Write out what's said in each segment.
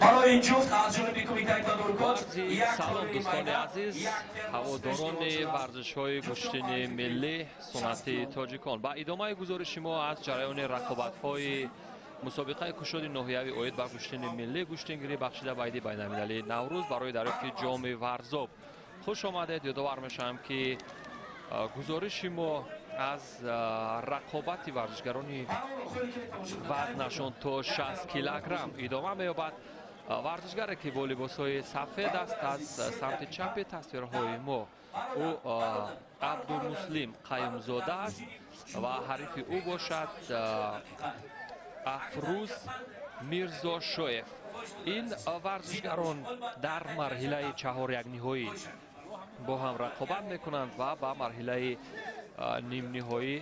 Барои ин ҷуфт аз ҷониби кумитаи тадорукот. Салом, дӯстони азиз, ҳаводорони варзишҳои гӯштини миллӣ, суннатии тоҷикон. Ба идомаи гузориши мо аз ҷараёни рақобатҳои мусобиқаи кушоди ноҳиявӣ оид ба гӯштини миллӣ, гӯштингирӣ бахшида ба иди байналмилалии Наврӯз барои дарёфти ҷоми Варзоб хуш омадед. Ёдовар мешавам, ки гузориши мо аз рақобати варзишгарони вазнашон то 60 килограмм идома меёбад. Варзишгаре, ки бо либосҳои сафед аст, аз самти чапи тасвирҳои мо, ӯ Абдумуслим Қаюмзода аст ва ҳарифи ӯ бошад Афрӯз Мирзошоев. Ин варзишгарон дар марҳилаи чаҳорякниҳоӣ бо ҳам рақобат мекунанд ва ба марҳилаи нимниҳоӣ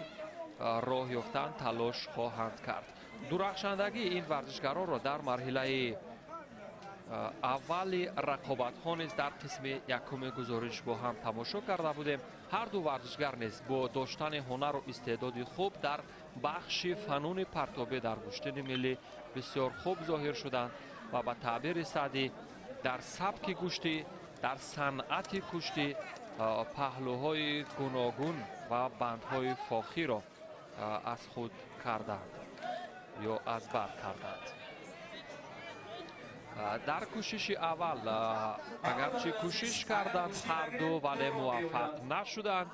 роҳ ёфтан талош хоҳанд кард. Дурахшандагии ин варзишгаронро дар марҳилаи аввали рақобатҳо низ дар қисми якуми гузориш бо ҳам тамошо карда будем. Ҳарду варзишгар низ бо доштани ҳунару истеъдоди хуб дар бахши фануни партобӣ дар гӯштини миллӣ бисёр хуб зоҳир шуданд ва ба таъбири Саъдӣ, дар сабки гӯштӣ, дар санъати куштӣ паҳлӯҳои гуногун ва бандҳои фохиро аз худ карданд ё аз бар карданд. Дар кӯшиши аввал агарчи кӯшиш карданд ҳарду, вале муваффақ нашуданд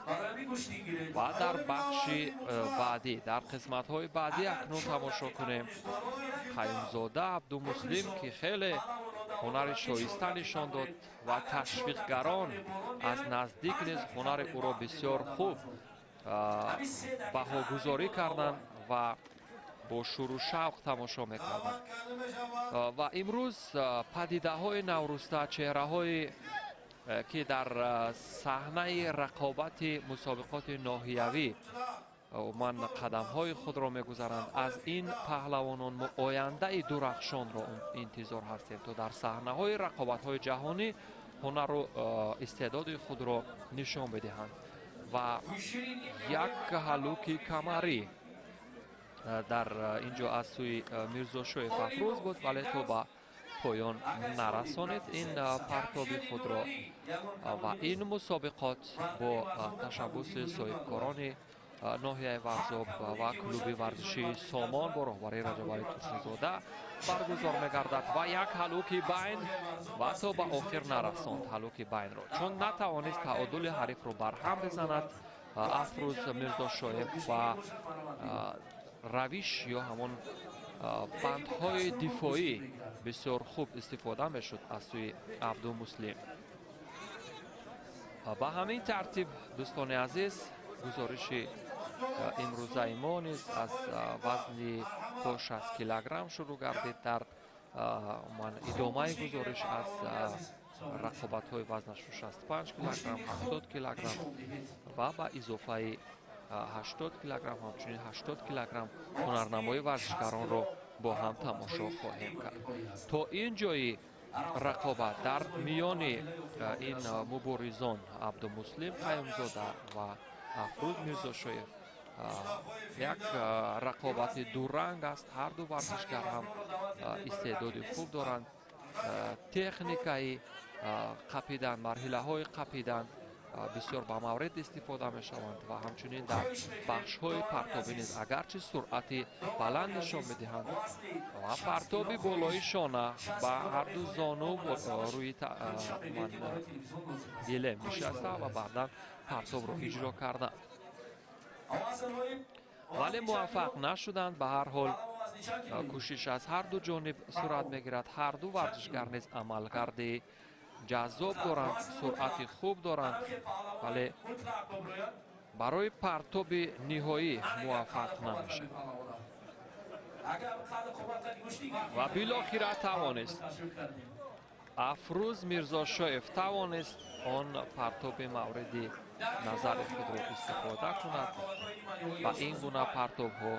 ва дар бахши баъдӣ, дар қисматҳои баъдӣ акнун тамошо кунем. Қаюмзода Абдумуслим, ки хеле ҳунари шоиста нишон дод ва ташвиқгарон аз наздик низ ҳунари ӯро бисёр хуб баҳогузорӣ карданд ва бо шуру шавқ тамошо мекарданд. Ва имрӯз падидаҳои наврӯста, чеҳраҳое, ки дар саҳнаи рақобати мусобиқоти ноҳиявӣ умуман қадамҳои худро мегузаранд, аз ин паҳлавонон мо ояндаи дурахшонро интизор ҳастем, то дар саҳнаҳои рақобатҳои ҷаҳонӣ ҳунару истеъдоди худро нишон бидиҳанд. Ва як ҳалуки камарӣ дар ин ҷо аз сӯи Мирзошоев Афрӯз буд, вале то ба поён нарасонид ин партоби худро. Ва ин мусобиқот бо ташаббуси соҳибкорони ноҳияи Варзоб ва клуби варзишии «Сомон» бо роҳбарии Раҷабали Турсунзода баргузор мегардад. Ва як ҳалуки байн, ва то ба охир нарасонд ҳалуки байнро, чун натавонист таодули ҳарифро барҳам бизанад Афрӯз Мирзошоев ва равиш ё ҳамон бандҳои дифоӣ бисёр хуб истифода мешуд аз сӯи Абдумуслим. Ба ҳамин тартиб, дӯстони азиз, гузориши имрӯзаи мо низ аз вазни то 60 килограмм шурӯъ гардид. Дар ман идомаи гузориш аз рақобатҳои вазнаш 65 килограмм, 70 килограмм ва ба изофаи 80 килограмм, ҳамчунин 80 килограмм ҳунарнамои варзишгаронро бо ҳам тамошо хоҳем кард. То ин ҷои рақобат дар миёни ин муборизон Абдумуслим Қаюмзода ва Афрӯз Мирзошоев як рақобати дуранг аст. Ҳарду варзишгар ҳам истеъдоди хуб доранд, техникаи қапидан, марҳилаҳои қапидан бисёр ба маврид истифода мешаванд ва ҳамчунин дар бахшҳои партобӣ низ агарчи суръати баланд нишон медиҳанд. Ва партоби болои шона ба ҳарду зону рӯи гилем нишаста ва баъдан партобро иҷро карданд, вале муваффақ нашуданд. Ба ҳар ҳол, кӯшиш аз ҳарду ҷониб сурат мегирад. Ҳарду варзишгар низ амалкарди ҷаззоб доранд, суръати хуб доранд, вале барои партоби ниҳоӣ муваффақ намешаванд. Ва билохира тавонист Афрӯз Мирзошоев, тавонист он партоби мавриди назари худро истифода кунад. Ва ин гуна партобҳо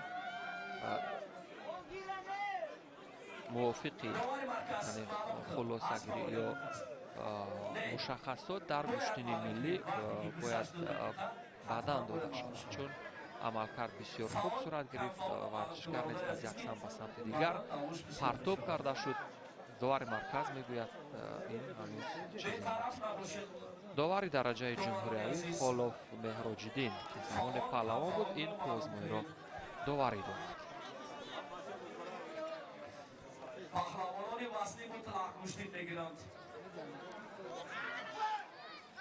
мувофиқи хулосагирӣ ё мушаххасот дар гӯштини миллӣ бояд баъдан дода шавад, чун амалкард бисёр хуб сурат гирифт. Варзишгар низ аз як самт ба самти дигар партоб карда шуд. Довари марказ мегӯяд, ин ҳанӯз чизе. Довари дараҷаи ҷумҳуриявӣ Холов Меҳроҷиддин, ки замони паҳлавон буд, ин қуввозмоиро доварӣ дод.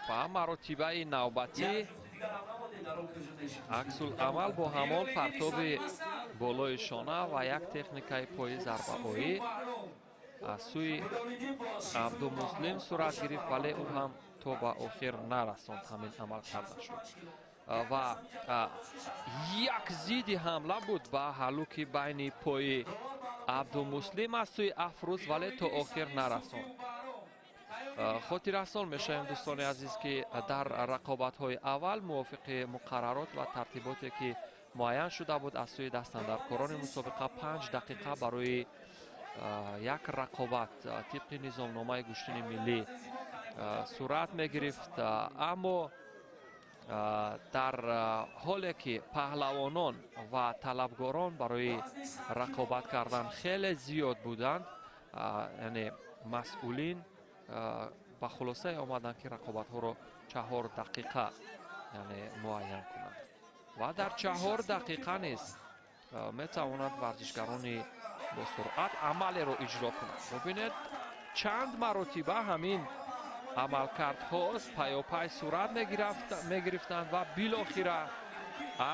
Ва маротибаи навбатӣ аксулъамал бо ҳамон партоби болои шона ва як техникаи пои зарбаоӣ аз сӯи Абдумуслим сурат гирифт, вале ӯ ҳам то ба охир нарасонд ҳамин амал карда шуд. Ва як зидди ҳамла буд ба ҳалуки байни пои Абдумуслим аз сӯи Афрӯз, вале то охир нарасонд. Хотиррасон мешавем, дӯстони азиз, ки дар рақобатҳои аввал мувофиқи муқаррарот ва тартиботе ки муайян шуда буд аз сӯи дастандаркорони мусобиқа, 5 дақиқа барои як рақобат тибқи низомномаи гӯштини миллӣ сурат мегирифт. Аммо дар ҳоле ки паҳлавонон ва талабгорон барои рақобат кардан хеле зиёд буданд, яъне масъулин ба хулосае омаданд, ки рақобатҳоро 4 дақиқа яъне муайян кунанд ва дар 4 дақиқа низ метавонанд варзишгарони бо суръат амалеро иҷро кунанд. Бубинед, чанд маротиба ҳамин амалкардҳо пайопай сурат мегирифтанд ва билохира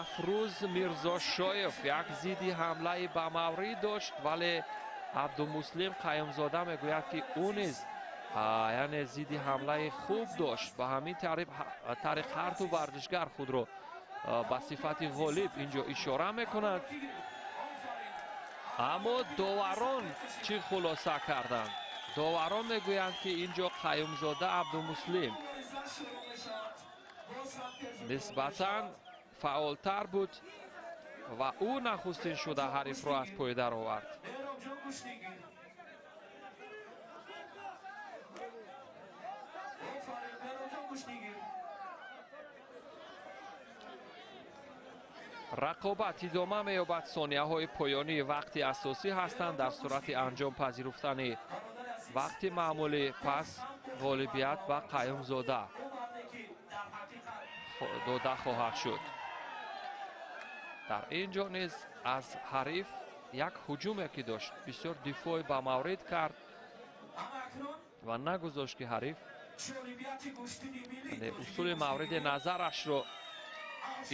Афрӯз Мирзошоев як зидди ҳамлаи ба маврид дошт, вале Абдумуслим Қаюмзода мегӯяд, ки ӯ низ яъне зидди ҳамлаи хуб дошт. Ба ҳамин тариқ ҳар ду варзишгар худро ба сифати ғолиб инҷо ишора мекунанд. Аммо доварон чӣ хулоса карданд? Доварон мегӯянд, ки инҷо Қаюмзода Абдумуслим нисбатан фаъолтар буд ва ӯ нахустин шуда ҳарифро аз пой даровард. Рақобат идома меёбад. Сонияҳои поёнии вақти асосӣ ҳастанд. Дар сурати анҷом пазируфтани вақти маъмулӣ пас ғолибият ба Қаюмзода дода хоҳад шуд. Дар ин ҷо низ аз ҳариф як ҳуҷуме ки дошт, бисёр дифоъи ба маврид кард ва нагузошт, ки ҳариф усули мавриди назарашро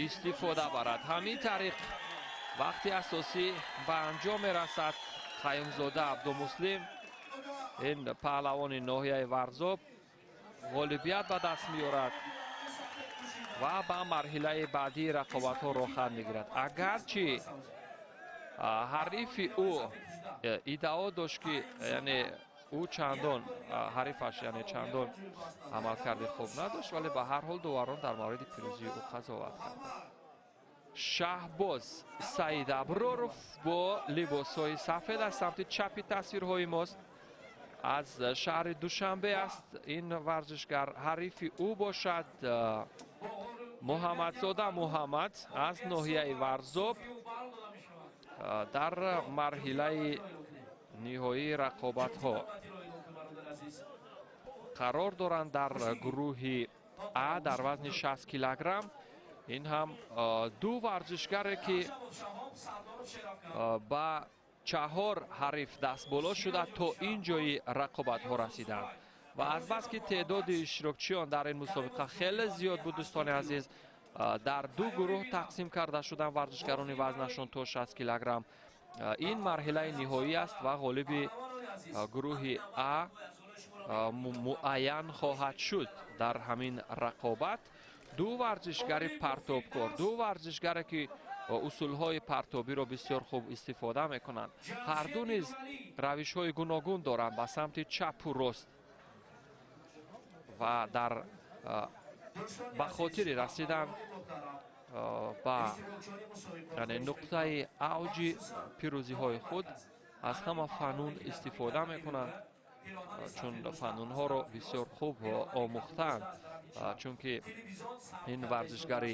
истифода барад. Ҳамин тариқ вақти асосӣ ба анҷом мерасад. Қаюмзода Абдумуслим, ин паҳлавони ноҳияи Варзоб, ғолибият ба даст меорад ва ба марҳилаи баъдии рақобатҳо роҳхат мегирад. Агарчи ҳарифи ӯ иддао дошт, ки яъне ӯ чандон ҳарифаш яъне чандон амалкарди хуб надошт, вале ба ҳар ҳол доварон дар мавриди пирӯзии ӯ қазоват карданд. Шаҳбоз Саид Аброров бо либосҳои сафед аз самти чапи тасвирҳои мост, аз шаҳри Душанбе аст. Ин варзишгар ҳарифи ӯ бошад Муҳаммадзода Муҳаммад аз ноҳияи Варзоб дар марҳилаи ниҳоии рақобатҳо қарор доранд дар гурӯҳи А дар вазни 60 килограмм. Ин ҳам ду варзишгаре ки ба 4 ҳариф дастболо шуда то ин ҷои рақобатҳо расиданд. Ва азбаски теъдоди иштирокчиён дар ин мусобиқа хеле зиёд буд, дӯстони азиз, дар ду гурӯҳ тақсим карда шуданд варзишгарони вазнашон то 60 килограмм. Ин марҳилаи ниҳоӣ аст ва ғолиби гурӯҳи А муайян хоҳад шуд дар ҳамин рақобат. Ду варзишгари партобкор, ду варзишгаре ки усулҳои партобиро бисёр хуб истифода мекунанд. Ҳар ду низ равишҳои гуногун доранд ба самти чапу рост ва дар ба хотири расидан ба яъне нуқтаи авҷи пирӯзиҳои худ аз ҳама фанун истифода мекунанд, чун фанунҳоро бисёр хуб омӯхтаанд, чунки ин варзишгари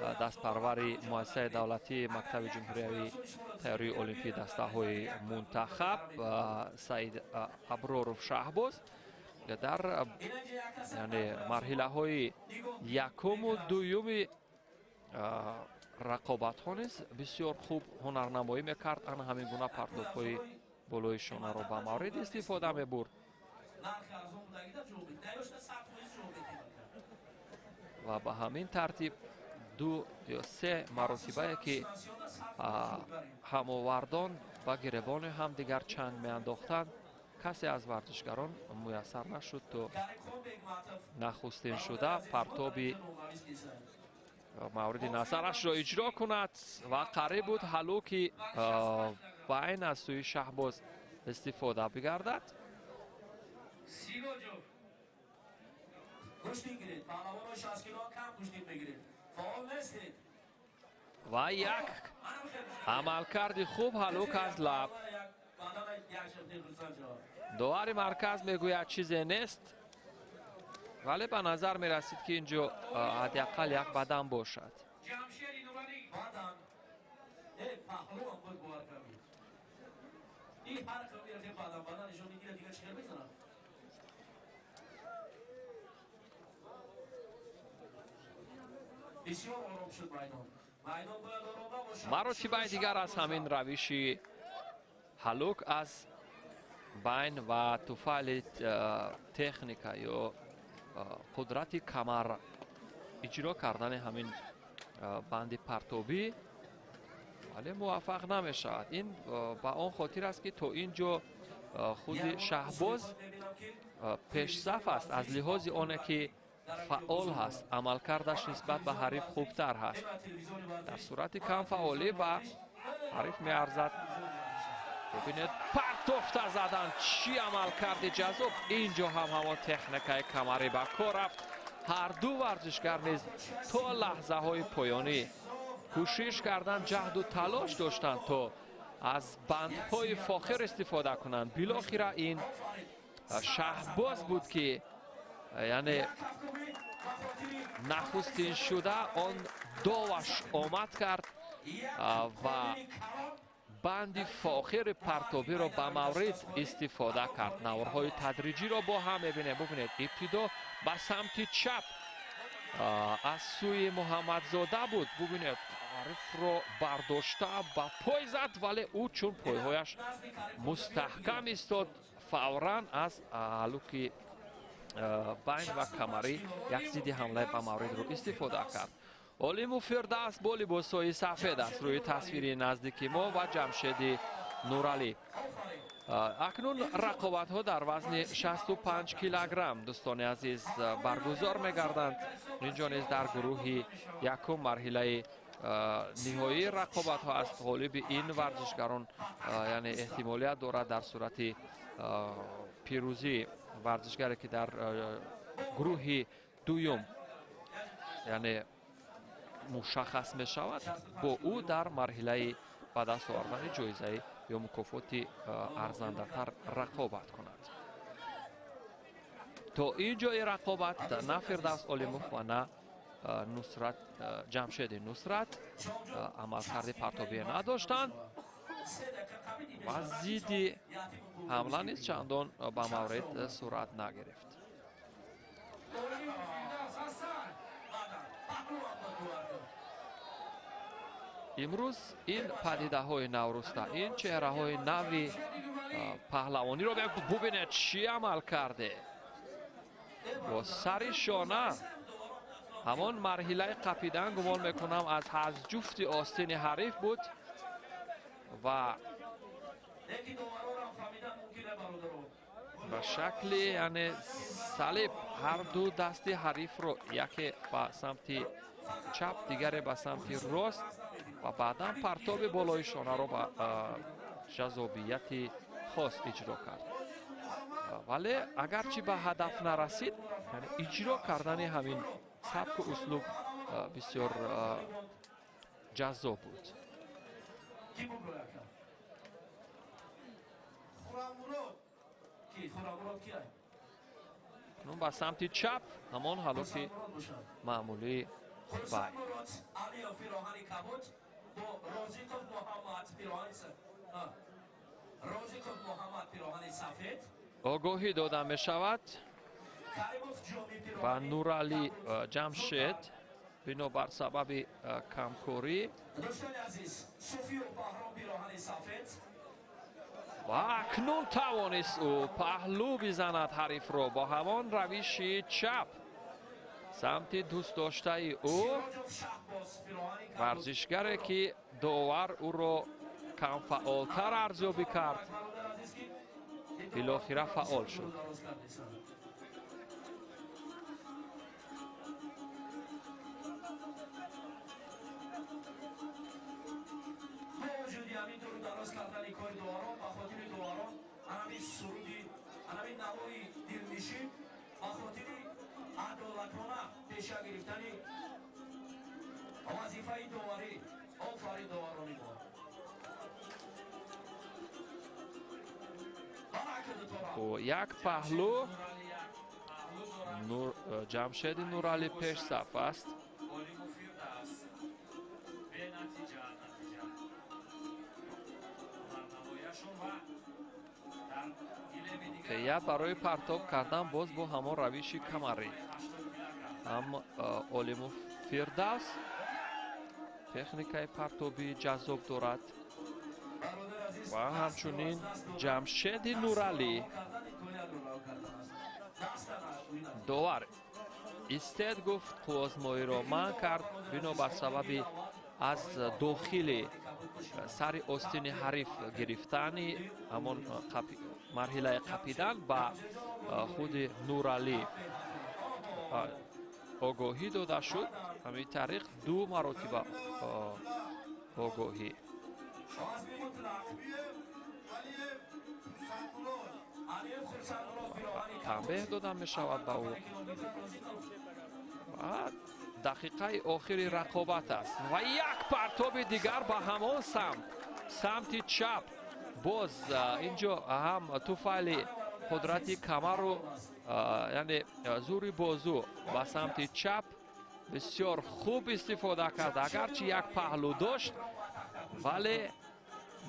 Дастпарвари муассисаи давлатии мактаби ҷумҳуриявии тайёрии олимпии дастаҳои мунтахаб Саид Аброров Шаҳбоз дар яъне марҳилаҳои якуму дуюми рақобатҳо низ бисёр хуб ҳунарнамоӣ мекард. Ана ҳамин гуна партобҳои болои шонаро ба маврид истифода мебурд ва ба ҳамин тартиб ду ё се маротибае ки ҳамовардон ба гиребони ҳамдигар чанг меандохтанд, касе аз варзишгарон муяссар нашуд то нахустин шуда партоби мавриди назарашро иҷро кунад ва қариб буд ҳалуки байн аз сӯи Шаҳбоз истифода бигардад. Ва як амалкарди хуб ҳалук аз лаб. Довари марказ мегӯяд чизе нест, вале ба назар мерасид ки инҷо ҳадди ақал як бадан бошад. Маротибаи дигар аз ҳамин равиши ҳалук аз байн ва туфайли техника ё қудрати камар иҷро кардани ҳамин банди партобӣ, вале муваффақ намешавад. Ин ба он хотир аст ки то ин ҷо худи Шаҳбоз пешсаф аст аз лиҳози оне ки фаъол ҳаст, амалкардаш нисбат ба ҳариф хубтар ҳаст. Дар сурати камфаъолӣ ба ҳариф меарзад. Бибинед, партофта задан, чӣ амалкарди ҷаззоб! Инҷо ҳам ҳамон техникаи камарӣ ба кор рафт. Ҳар ду варзишгар низ то лаҳзаҳои поёнӣ кӯшиш кардан, ҷаҳду талош доштанд то аз бандҳои фохир истифода кунанд. Билохира ин Шаҳбоз буд ки яъне нахустин шуда он доваш омад кард ва банди фохири партобиро ба маврид истифода кард. Наворҳои тадриҷиро бо ҳам мебинем. Бубинед, ибтидо ба самти чап аз сӯи Муҳаммадзода буд. Бубинед, ҳарифро бардошта ба пой зад, вале ӯ чун пойҳояш мустаҳкам истод, фавран аз ҳалуки байн ва камарӣ як зидди ҳамлаи ба мавридро истифода кард. Олиму Фирдавс бо либосҳои сафед аст рӯи тасвири наздики мо ва Ҷамшеди Нуралӣ. Акнун рақобатҳо дар вазни 65 килограмм дӯстони азиз баргузор мегарданд. Инҷо низ дар гурӯҳи якум марҳилаи ниҳоии рақобатҳо аст. Ғолиби ин варзишгарон яъне эҳтимолият дорад дар сурати пирӯзии варзишгаре ки дар гурӯҳи дуюм яъне мушаххас мешавад, бо ӯ дар марҳилаи ба даст овардани ҷоизаи ё мукофоти арзандатар рақобат кунад. То ин ҷои рақобат на Фирдавс Олимов ва на Нусрат Ҷамшеди Нусрат амалкарди партобие надоштанд ва зидди ҳамла низ чандон ба маврид сурат нагирифт. Имрӯз ин падидаҳои наврӯста, ин чеҳраҳои нави паҳлавониро бубинед, чӣ амал карде! Бо сари шона ҳамон марҳилаи қапидан гумон мекунам аз ҳазҷуфти остини ҳариф буд ва ба шакли яъне салиб ҳар ду дасти ҳарифро яке ба самти чап, дигаре ба самти рост ва баъдан партоби болои шонаро ба ҷаззобияти хос иҷро кард. Вале агарчи ба ҳадаф нарасид, яъне иҷро кардани ҳамин сабку услуб бисёр ҷаззоб буд. Ба самти чап ҳамон ҳалуки маъмулии вай. Огоҳӣ дода мешавад ба Нуралӣ Ҷамшед бинобар сабаби камкорӣ. Ва акнун тавонист ӯ паҳлӯ бизанад ҳарифро бо ҳамон равиши чап самти дӯстдоштаи ӯ, варзишгаре ки довар ӯро камфаъолтар арзёбӣ кард, билохира фаъол шуд. Як паҳлӯ Ҷамшеди Нуралӣ пешсаф аст. Я барои партоб кардан боз бо ҳамон равиши камарӣ ҳам Олимов Фирдавс техникаи партобии ҷаззоб дорад ва ҳамчунин Ҷамшеди Нуралӣ. Довар истед гуфт, қуввозмоиро манъ кард бинобар сабаби аз дохили сари остини ҳариф гирифтани ҳамон марҳилаи қапидан ба худи Нуралӣ огоҳӣ дода шуд. Ҳамин тариқ ду маротиба огоҳӣ. Танбеҳ дода мешавад ба ӯ. Ва дақиқаи охири рақобат аст ва як партоби дигар ба ҳамон самт, самти чап. Боз инҷо ҳам туфайли қудрати камару, яъне зури бозу ба самти чап бисёр хуб истифода кард. Агарчи як паҳлӯ дошт, вале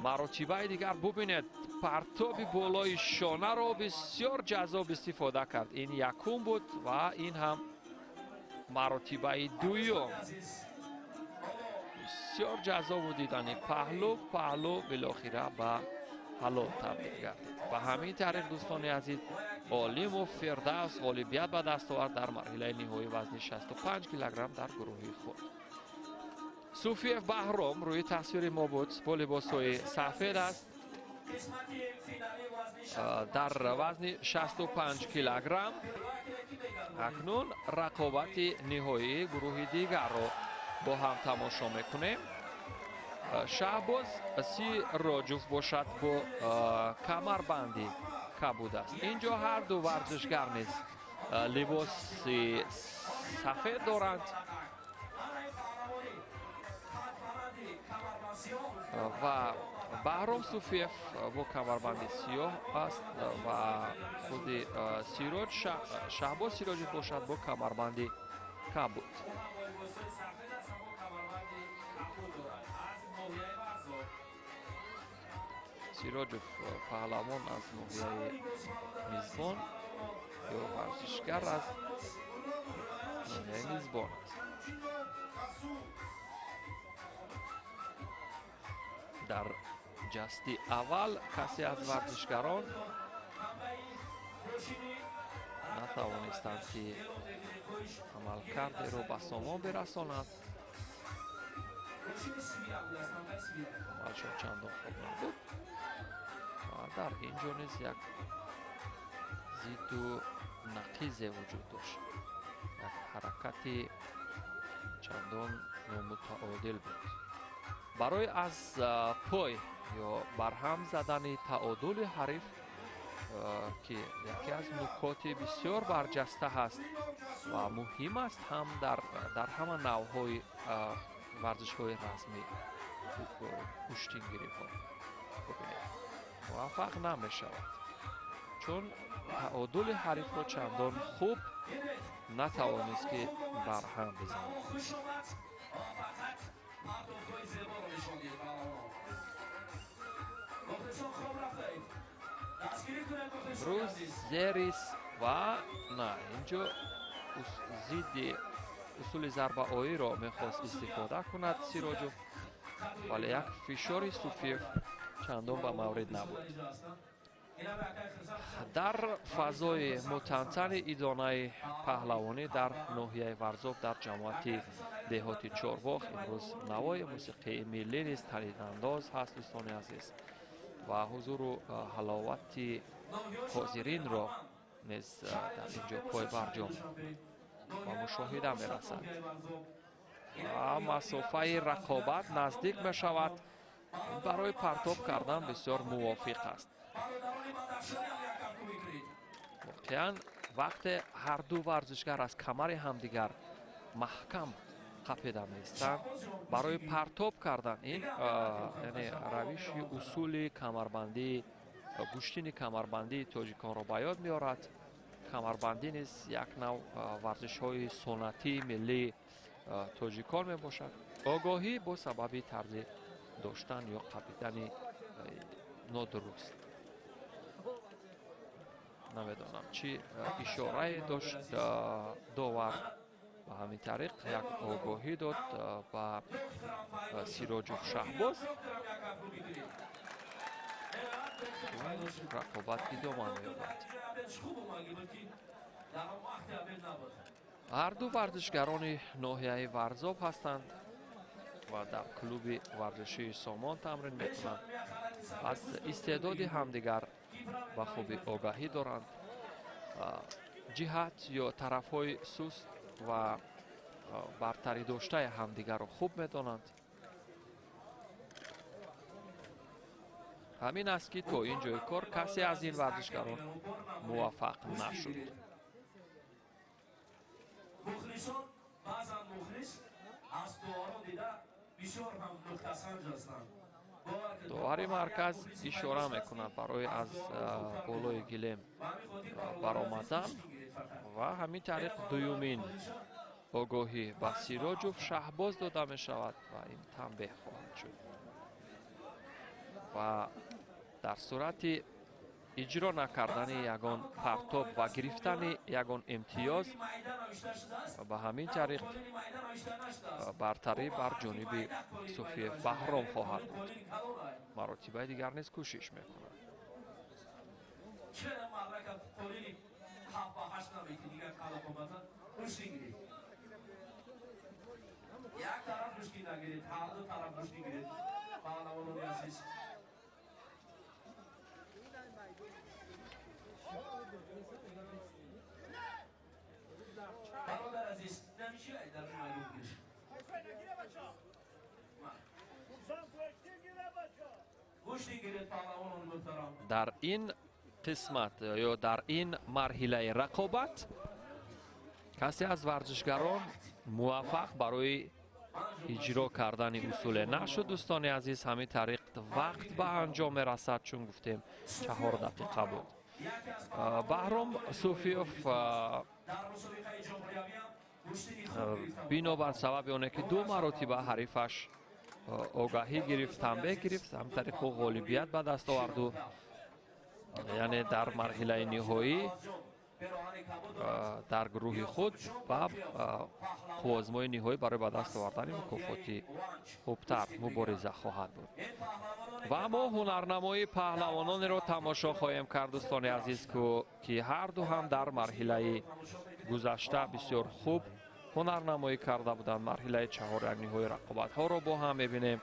маротибаи дигар бубинед, партоби болои шонаро бисёр ҷаззоб истифода кард. Ин якум буд ва ин ҳам маротибаи дуюм. Бисёр ҷаззобу дидани паҳлӯ паҳлӯ билохира ба ҳалол табдил гардид. Ба ҳамин тариқ, дӯстони азиз, Олимов Фирдавс ғолибият ба даст овард дар марҳилаи ниҳоии вазни 65 килограмм дар гурӯҳи худ. Суфиев Баҳром рӯи тасвири мо буд, бо либосҳои сафед аст дар вазни 65 килограмм. Акнун рақобати ниҳоии гурӯҳи дигарро бо ҳам тамошо мекунем. Шаҳбоз Сироҷов бошад бо камарбанди кабуд аст. Инҷо ҳар ду варзишгар низ либоси сафед доранд ва Баҳром Суфиев бо камарбанди сиёҳ аст ва худи Сироҷ Шаҳбоз Сироҷов бошад бо камарбанди кабуд. Сироҷов паҳлавон аз ноҳияи Мизбон ё варзишгар аз ноҳияи Мизбон аст. Дар ҷасти аввал касе аз варзишгарон натавонистанд, ки амалкардеро ба сомон бирасонад. Амалшон чандон хуб набуд ва дар ин ҷо низ як зидду нақизе вуҷуд дошт, як ҳаракати чандон номутаодил буд. Барои аз пой ё барҳам задани таодули ҳариф, ки яке аз нукоти бисёр барҷаста ҳаст ва муҳим аст ҳам дар ҳама навъҳои варзишҳои размӣ, гӯштингириҳо, бубинед, муваффақ намешавад. Чун таъодули ҳарифро чандон хуб натавонист, ки барҳам бизанад. Имрӯз зерис ва на инҷо зидди усули зарбаоиро мехост истифода кунад Сироҷов, вале як фишори Суфиев чандон ба маврид набуд. Дар фазои мутантани идонаи паҳлавонӣ дар ноҳияи Варзоб дар ҷамоати деҳоти Чорбоғ имрӯз навои мусиқии миллӣ низ танинандоз ҳаст, дӯстони азиз, ва ҳузуру ҳаловати ҳозиринро низ дар ин ҷо пойбарҷом ба мушоҳида мерасад. Ва масофаи рақобат наздик мешавад, барои партоб кардан бисёр мувофиқ аст. Воқеан вақте ҳар ду варзишгар аз камари ҳамдигар маҳкам қапида меистанд, барои партоб кардан ин яъне равиши усули камарбандии гӯштини камарбандии тоҷиконро ба ёд меорад. Камарбандӣ низ як нав варзишҳои суннатии миллии тоҷикон мебошад. Огоҳӣ бо сабаби тарзи доштан ё қапидани нодуруст. Намедонам чӣ ишорае дошт довар, ба ҳамин тариқ як огоҳӣ дод ба Сироҷов Шаҳбоз. Рақобат идома меёбад. Ҳар ду варзишгарони ноҳияи Варзоб ҳастанд ва дар клуби варзишии Сомон тамрин мекунанд. Аз истеъдоди ҳамдигар ба хубӣ огаҳӣ доранд. Ҷиҳат ё тарафҳои суст ва бартарӣ доштаи ҳамдигарро хуб медонанд. Ҳамин аст, ки то ин ҷои кор касе аз ин варзишгарон муваффақ нашуд. Довари марказ ишора мекунад барои аз болои гилем баромадан ва ҳамин тариқ дуюмин огоҳӣ ба Сироҷов Шаҳбоз дода мешавад ва ин танбеҳ хоҳад шуд. Ва дар сурати иҷро накардани ягон партоб ва гирифтани ягон имтиёз ба ҳамин тариқ бартарӣ бар ҷониби Суфиев Баҳром хоҳад буд. Маротибаи дигар низ кӯшиш мекунад. Дар ин қисмат ё дар ин марҳилаи рақобат касе аз варзишгарон муваффақ барои иҷро кардани усуле нашуд. Дӯстони азиз, ҳамин тариқ вақт ба анҷом мерасад, чун гуфтем 4 дақиқа буд. Баҳром Суфиев бинобар сабаби оне ки ду маротиба ҳарифаш огаҳӣ гирифт, танбеҳ гирифт, ҳамин тариқ ӯ ғолибият ба даст оварду, яъне дар марҳилаи ниҳоӣ дар гурӯҳи худ ва қуввозмои ниҳоӣ барои ба даст овардани мукофоти хубтар мубориза хоҳад буд. Ва мо ҳунарнамоии паҳлавононеро тамошо хоҳем кард, дӯстони азиз, ки ҳар ду ҳам дар марҳилаи гузашта бисёр хуб ҳунарнамоӣ карда буданд. Марҳилаи чаҳорякниҳои рақобатҳоро бо ҳам мебинем.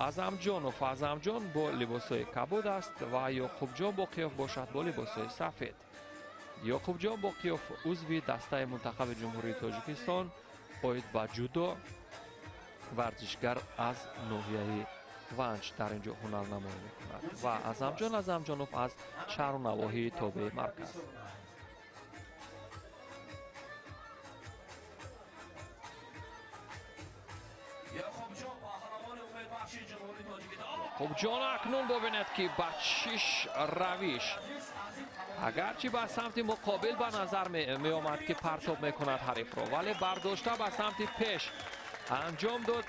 Азамҷонов Азамҷон бо либосҳои кабуд аст ва Ёқубҷон Боқиёв бошад бо либосҳои сафед. Ёқубҷон Боқиёв узви дастаи мунтахаби Ҷумҳурии Тоҷикистон оид ба ҷудо, варзишгар аз ноҳияи Ванҷ дар ин ҷо ҳунарнамоӣ мекунад ва Азамҷон Азамҷонов аз шаҳру навоҳии тобеи марказ. Ёқубҷон акнун бубинед, ки ба чиш равиш, агарчи ба самти муқобил ба назар меомад, ки партоб мекунад ҳарифро, вале бардошта ба самти пеш анҷом дод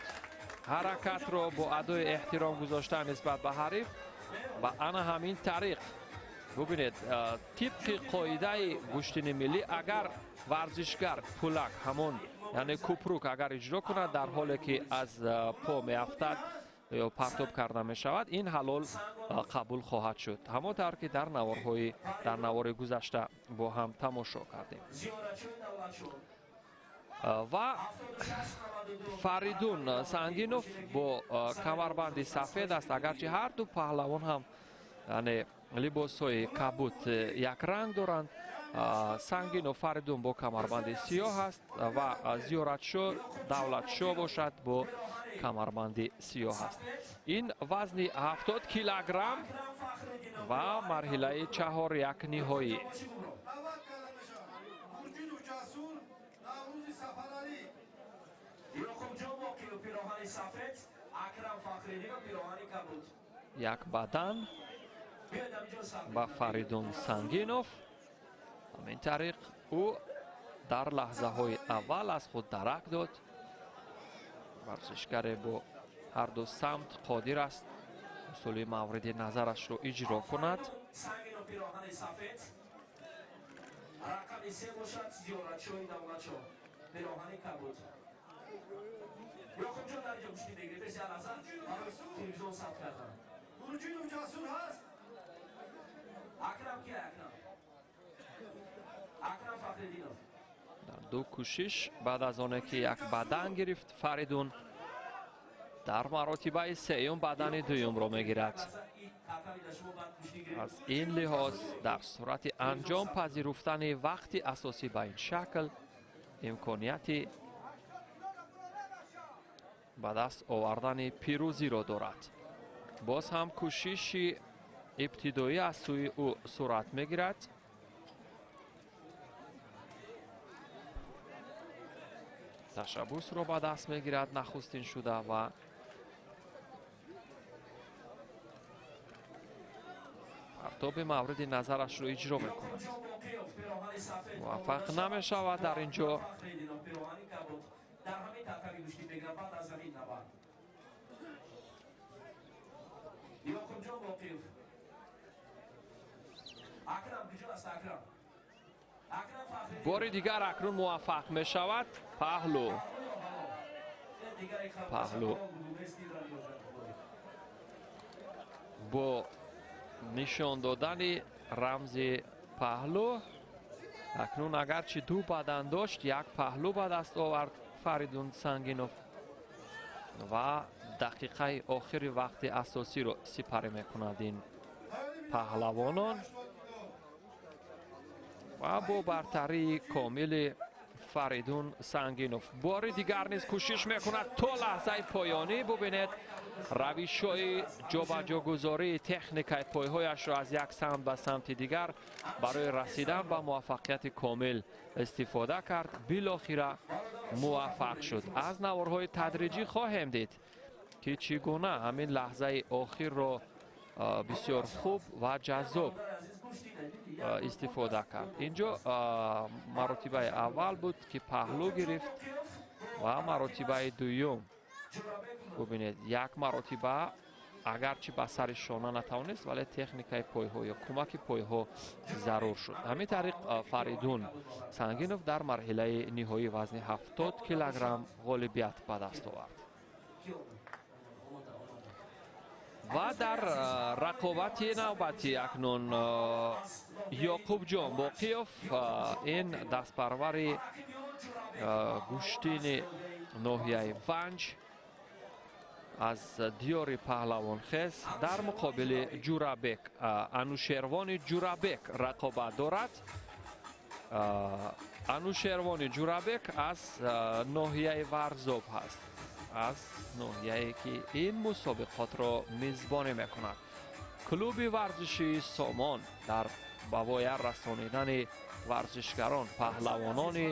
ҳаракатро бо адои эҳтиром гузошта нисбат ба ҳариф. Ва ана ҳамин тариқ бубинед, тибқи қоидаи гӯштини миллӣ, агар варзишгар пулак, ҳамон яъне купрук, агар иҷро кунад дар ҳоле ки аз по меафтад ё партоб карда мешавад, ин ҳалол қабул хоҳад шуд, ҳамон тавр ки дар навори гузашта бо ҳам тамошо кардем. Ва Фаридун Сангинов бо камарбанди сафед аст, агарчи ҳар ду паҳлавон ҳам яъне либосҳои кабуд якранг доранд. Сангинов Фаридун бо камарбанди сиёҳ аст ва Зиёратшо Давлатшо бошад бо камарбанди сиёҳ аст. Ин вазни 70 килограмм ва марҳилаи 4-1 ниҳоӣ. Як бадан ба Фаридун Сангинов. Ҳамин тариқ ӯ дар лаҳзаҳои аввал аз худ дарак дод. Варзишгаре бо ҳар ду самт қодир аст усули мавриди назарашро иҷро кунад. Дар ду кӯшиш баъд аз оне ки як бадан гирифт, Фаридун дар маротибаи сеюм бадани дуюмро мегирад. Аз ин лиҳоз дар сурати анҷом пазируфтани вақти асосӣ ба ин шакл имконияти ба даст овардани пирӯзиро дорад. Боз ҳам кӯшиши ибтидоӣ аз сӯи ӯ сурат мегирад. Ташаббусро ба даст мегирад нахустин шуда ва партоби мавриди назарашро иҷро мекунад. Муваффақ намешавад дар ин ҷо. Бори дигар акнун муваффақ мешавад. Паҳлу паҳлу бо нишон додани рамзи паҳлу акнун агарчи ду бадан дошт, як паҳлу ба даст овард Фаридун Сангинов ва дақиқаи охири вақти асосиро сипарӣ мекунад ин паҳлавонон ва бо бартарии комили Фаридун Сангинов бори дигар низ кӯшиш мекунад то лаҳзаи поёнӣ. Бубинед равишҳои ҷобаҷогузории техникаи пойҳояшро аз як самт ба самти дигар барои расидан ба муваффақияти комил истифода кард. Билохира муваффақ шуд. Аз наворҳои тадриҷӣ хоҳем дид, ки чӣ гуна ҳамин лаҳзаи охирро бисёр хуб ва ҷаззоб истифода кард. Инҷо маротибаи аввал буд, ки паҳлу гирифт ва маротибаи дуюм. Бубинед, як маротиба агарчи ба сари шона натавонист, вале техникаи пойҳо ё кӯмаки пойҳо зарур шуд. Ҳамин тариқ Фаридун Сангинов дар марҳилаи ниҳоии вазни 70 килограмм ғолибият ба даст овард. Ва дар рақобати навбатӣ акнун Ёқубҷон Боқиёв, ин дастпарвари гӯштини ноҳияи Ванҷ аз диёри Паҳлавонхез, дар муқобили Ҷурабек, Анушервони Ҷурабек рақобат дорад. Анушервони Ҷурабек аз ноҳияи Варзоб ҳаст, аз ноҳияе ки ин мусобиқотро мизбонӣ мекунад. Клуби варзишии Сомон дар ба воя расонидани варзишгарон, паҳлавонони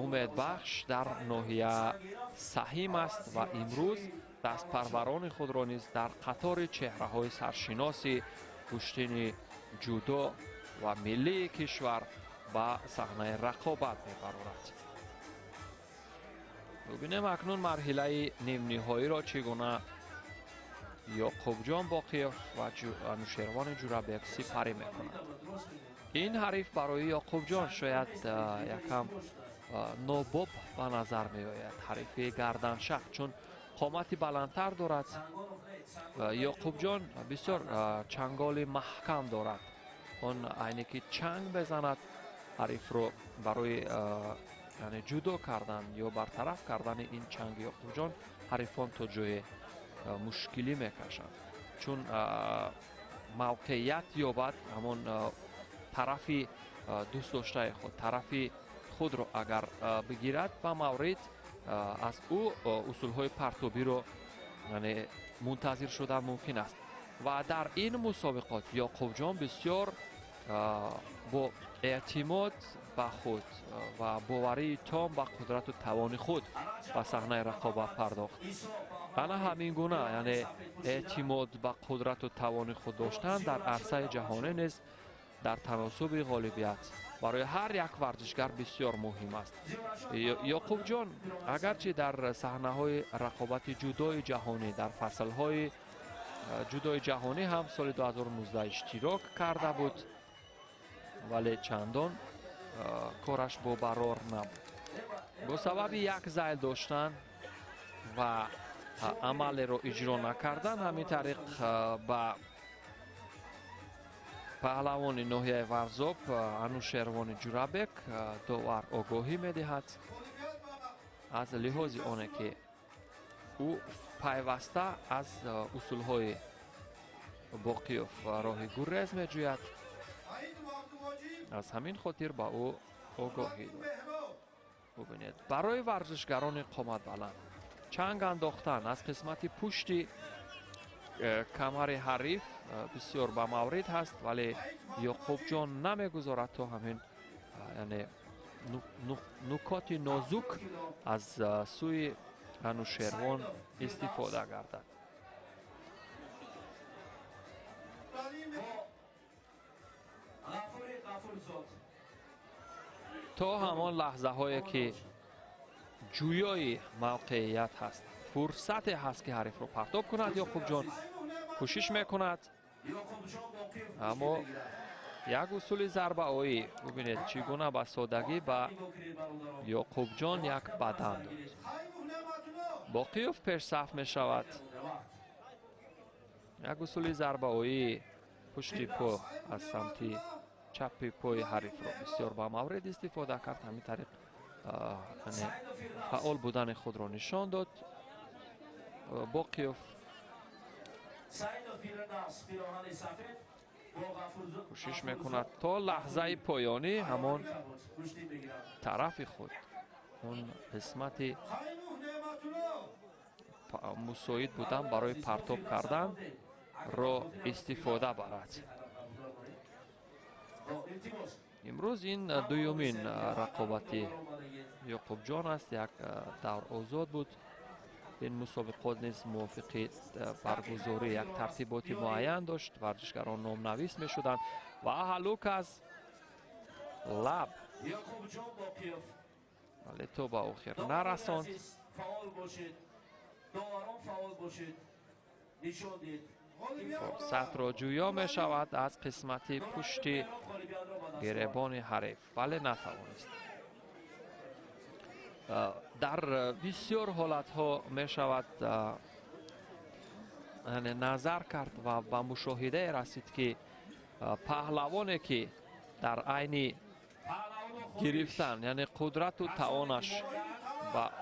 Умедбахш дар ноҳия саҳим аст ва имрӯз дастпарварони худро низ дар қатори чеҳраҳои саршиноси гӯштини ҷудо ва миллии кишвар ба саҳнаи рақобат мебарорад. Бубинем акнун марҳилаи нимниҳоиро чӣ гуна Ёқубҷон Боқиев ва Анушервони Ҷурабек сипарӣ мекунад. Ин ҳариф барои Ёқубҷон шояд якам нобоб ба назар меояд. Ҳарифи гарданшах, чун қомати баландтар дорад. Ёқубҷон бисёр чанголи маҳкам дорад. Он айне ки чанг мезанад ҳарифро барои яъне ҷудо кардан ё бартараф кардани ин чанги Ёқубҷон ҳарифон то ҷое мушкилӣ мекашанд, чун мавқеият ёбад ҳамон тарафи дӯстдоштаи худ, тарафи худро агар бигирад ба маврид аз ӯ усулҳои партобиро яъне мунтазир шудан мумкин аст. Ва дар ин мусобиқот Ёқубҷон бисёр бо эътимод ба худ ва боварии том ба қудрату тавони худ ба саҳнаи рақобат пардохт. Ана ҳамин гуна, яъне эътимод ба қудрату тавони худ доштан дар арсаи ҷаҳонӣ низ дар таносуби ғолибият барои ҳар як варзишгар бисёр муҳим аст. Ёқубҷон агарчи дар саҳнаҳои рақобати ҷудои ҷаҳонӣ дар фаслҳои ҷудои ҷаҳонӣ ҳам соли 2019 иштирок карда буд, вале чандон кораш бобарор набуд. Бо сабаби як зайл доштан ва амалеро иҷро накардан, ҳамин тариқ ба паҳлавони ноҳияи Варзоб Анушервони Ҷурабек довар огоҳӣ медиҳад аз лиҳози оне ки ӯ пайваста аз усулҳои Боқиёв роҳи гуррез меҷӯяд. Аз ҳамин хотир ба ӯ огоҳӣ дод. Бубинед, барои варзишгарони қоматбаланд чанг андохтан аз қисмати пушти камари ҳариф бисёр ба маврид ҳаст, вале Ёқубҷон намегузорад то ҳамин яъне нукоти нозук аз сӯи Анушервон истифода гардад. То ҳамон лаҳзаҳое ки ҷӯёи мавқеият ҳаст, фурсате ҳаст ки ҳарифро партоб кунад, Ёқубҷон кӯшиш мекунад, аммо як усули зарбаоӣ бубинед чӣ гуна ба содагӣ ба Ёқубҷон як бадан дод. Боқиёв пешсаф мешавад. Як усули зарбаоӣ пушти по аз самти чапи пои ҳарифро бисёр ба маврид истифода кард. Ҳамин тариқ фаъол будани худро нишон дод. Боқиёв кӯшиш мекунад то лаҳзаи поёнӣ ҳамон тарафи худ, он қисмати мусоид будан барои партоб кардан ро истифода барад. Имрӯз ин дуюмин рақобати Ёқубҷон аст. Як давр озод буд. Ин мусобиқот низ мувофиқи баргузорӣ як тартиботи муайян дошт. Варзишгарон номнавис мешуданд ва ҳалук аз лаб, вале то ба охир нарасонд. Фурсатро ҷӯё мешавад аз қисмати пушти гиребони ҳариф, вале натавонист. Дар бисёр ҳолатҳо мешавад назар кард ва ба мушоҳидае расид ки паҳлавоне ки дар айни гирифтан, яъне қудрату тавонаш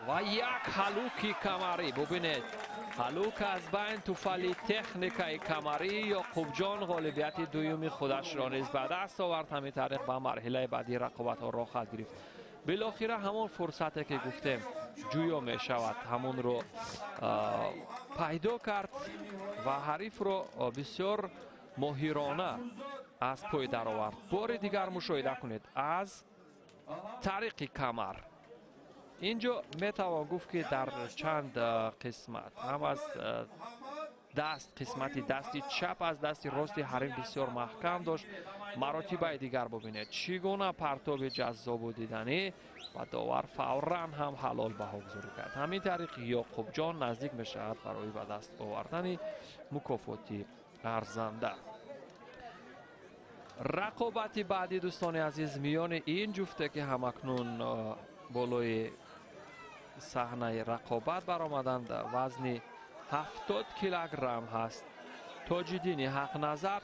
ва як ҳалуки камарӣ, бубинед, ҳалук аз байн туфали техникаи камарӣ Ёқубҷон ғолибияти дуюми худашро низ ба даст овард. Ҳамин тариқ ба марҳилаи баъдии рақобатҳо роҳ гирифт. Билохира ҳамон фурсате ки гуфтем ҷӯё мешавад, ҳамонро пайдо кард ва ҳарифро бисёр моҳирона аз пой даровард. Бори дигар мушоҳида кунед, аз тариқи камар. Инҷо метавон гуфт, ки дар чанд қисмат ҳам аз даст, қисмати дасти чап аз дасти рости ҳариф бисёр маҳкам дошт. Маротибаи дигар бубинед, чӣ гуна партоби ҷаззобу диданӣ, ва довар фавран ҳам ҳалол баҳогузорӣ кард. Ҳамин тариқ Ёқубҷон наздик мешавад барои ба даст овардани мукофоти арзанда. Рақобати баъдӣ, дӯстони азиз, миёни ин ҷуфте, ки ҳамакнун болои саҳнаи рақобат баромаданд, вазни 70 килограмм ҳаст. Тоҷиддини Ҳақназар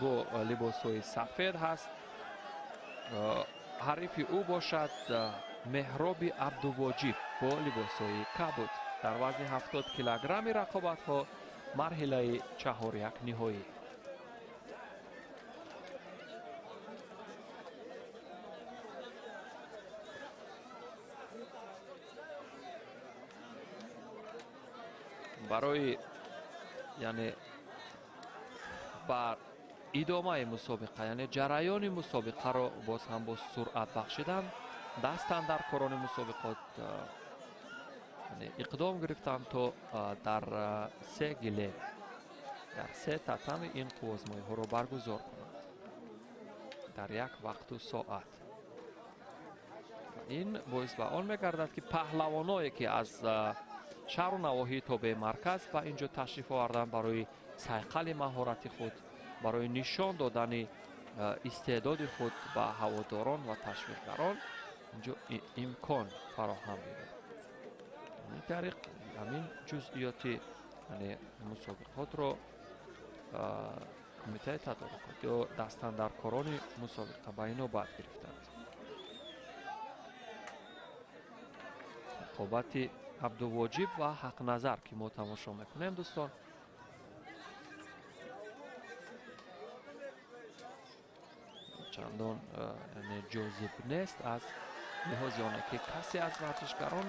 бо либосҳои сафед ҳаст. Ҳарифи ӯ бошад Меҳроби Абдувоҷиб бо либосҳои кабуд. Дар вазни 70 килограмми рақобатҳо марҳилаи чаҳоряк ниҳоӣ. Барои, яъне бар идомаи мусобиқа, яъне ҷараёни мусобиқаро боз ҳам бо суръат бахшидан, дастандаркорони мусобиқот иқдом гирифтанд, то дар се гиле, дар се татами ин қуввозмоиҳоро баргузор кунанд дар як вақту соат. Ин боис ба он мегардад, ки паҳлавоное, ки аз шаҳру навоҳии тобеи марказ ба ин ҷо ташриф оварданд, барои сайқали маҳорати худ, барои нишон додани истеъдоди худ ба ҳаводорон ва ташвиқгарон инҷо имкон фароҳам биёяд. Ин тариқ ҳамин ҷузъиёти мусобиқотро кумитаи тадорукот ё дастандаркорони мусобиқа ба инобат гирифтанд. Рақобати Абдувоҷиб ва Ҳақназар, ки мо тамошо мекунем, дӯстон, чандон ҷозиб нест аз лиҳози оне, ки касе аз варзишгарон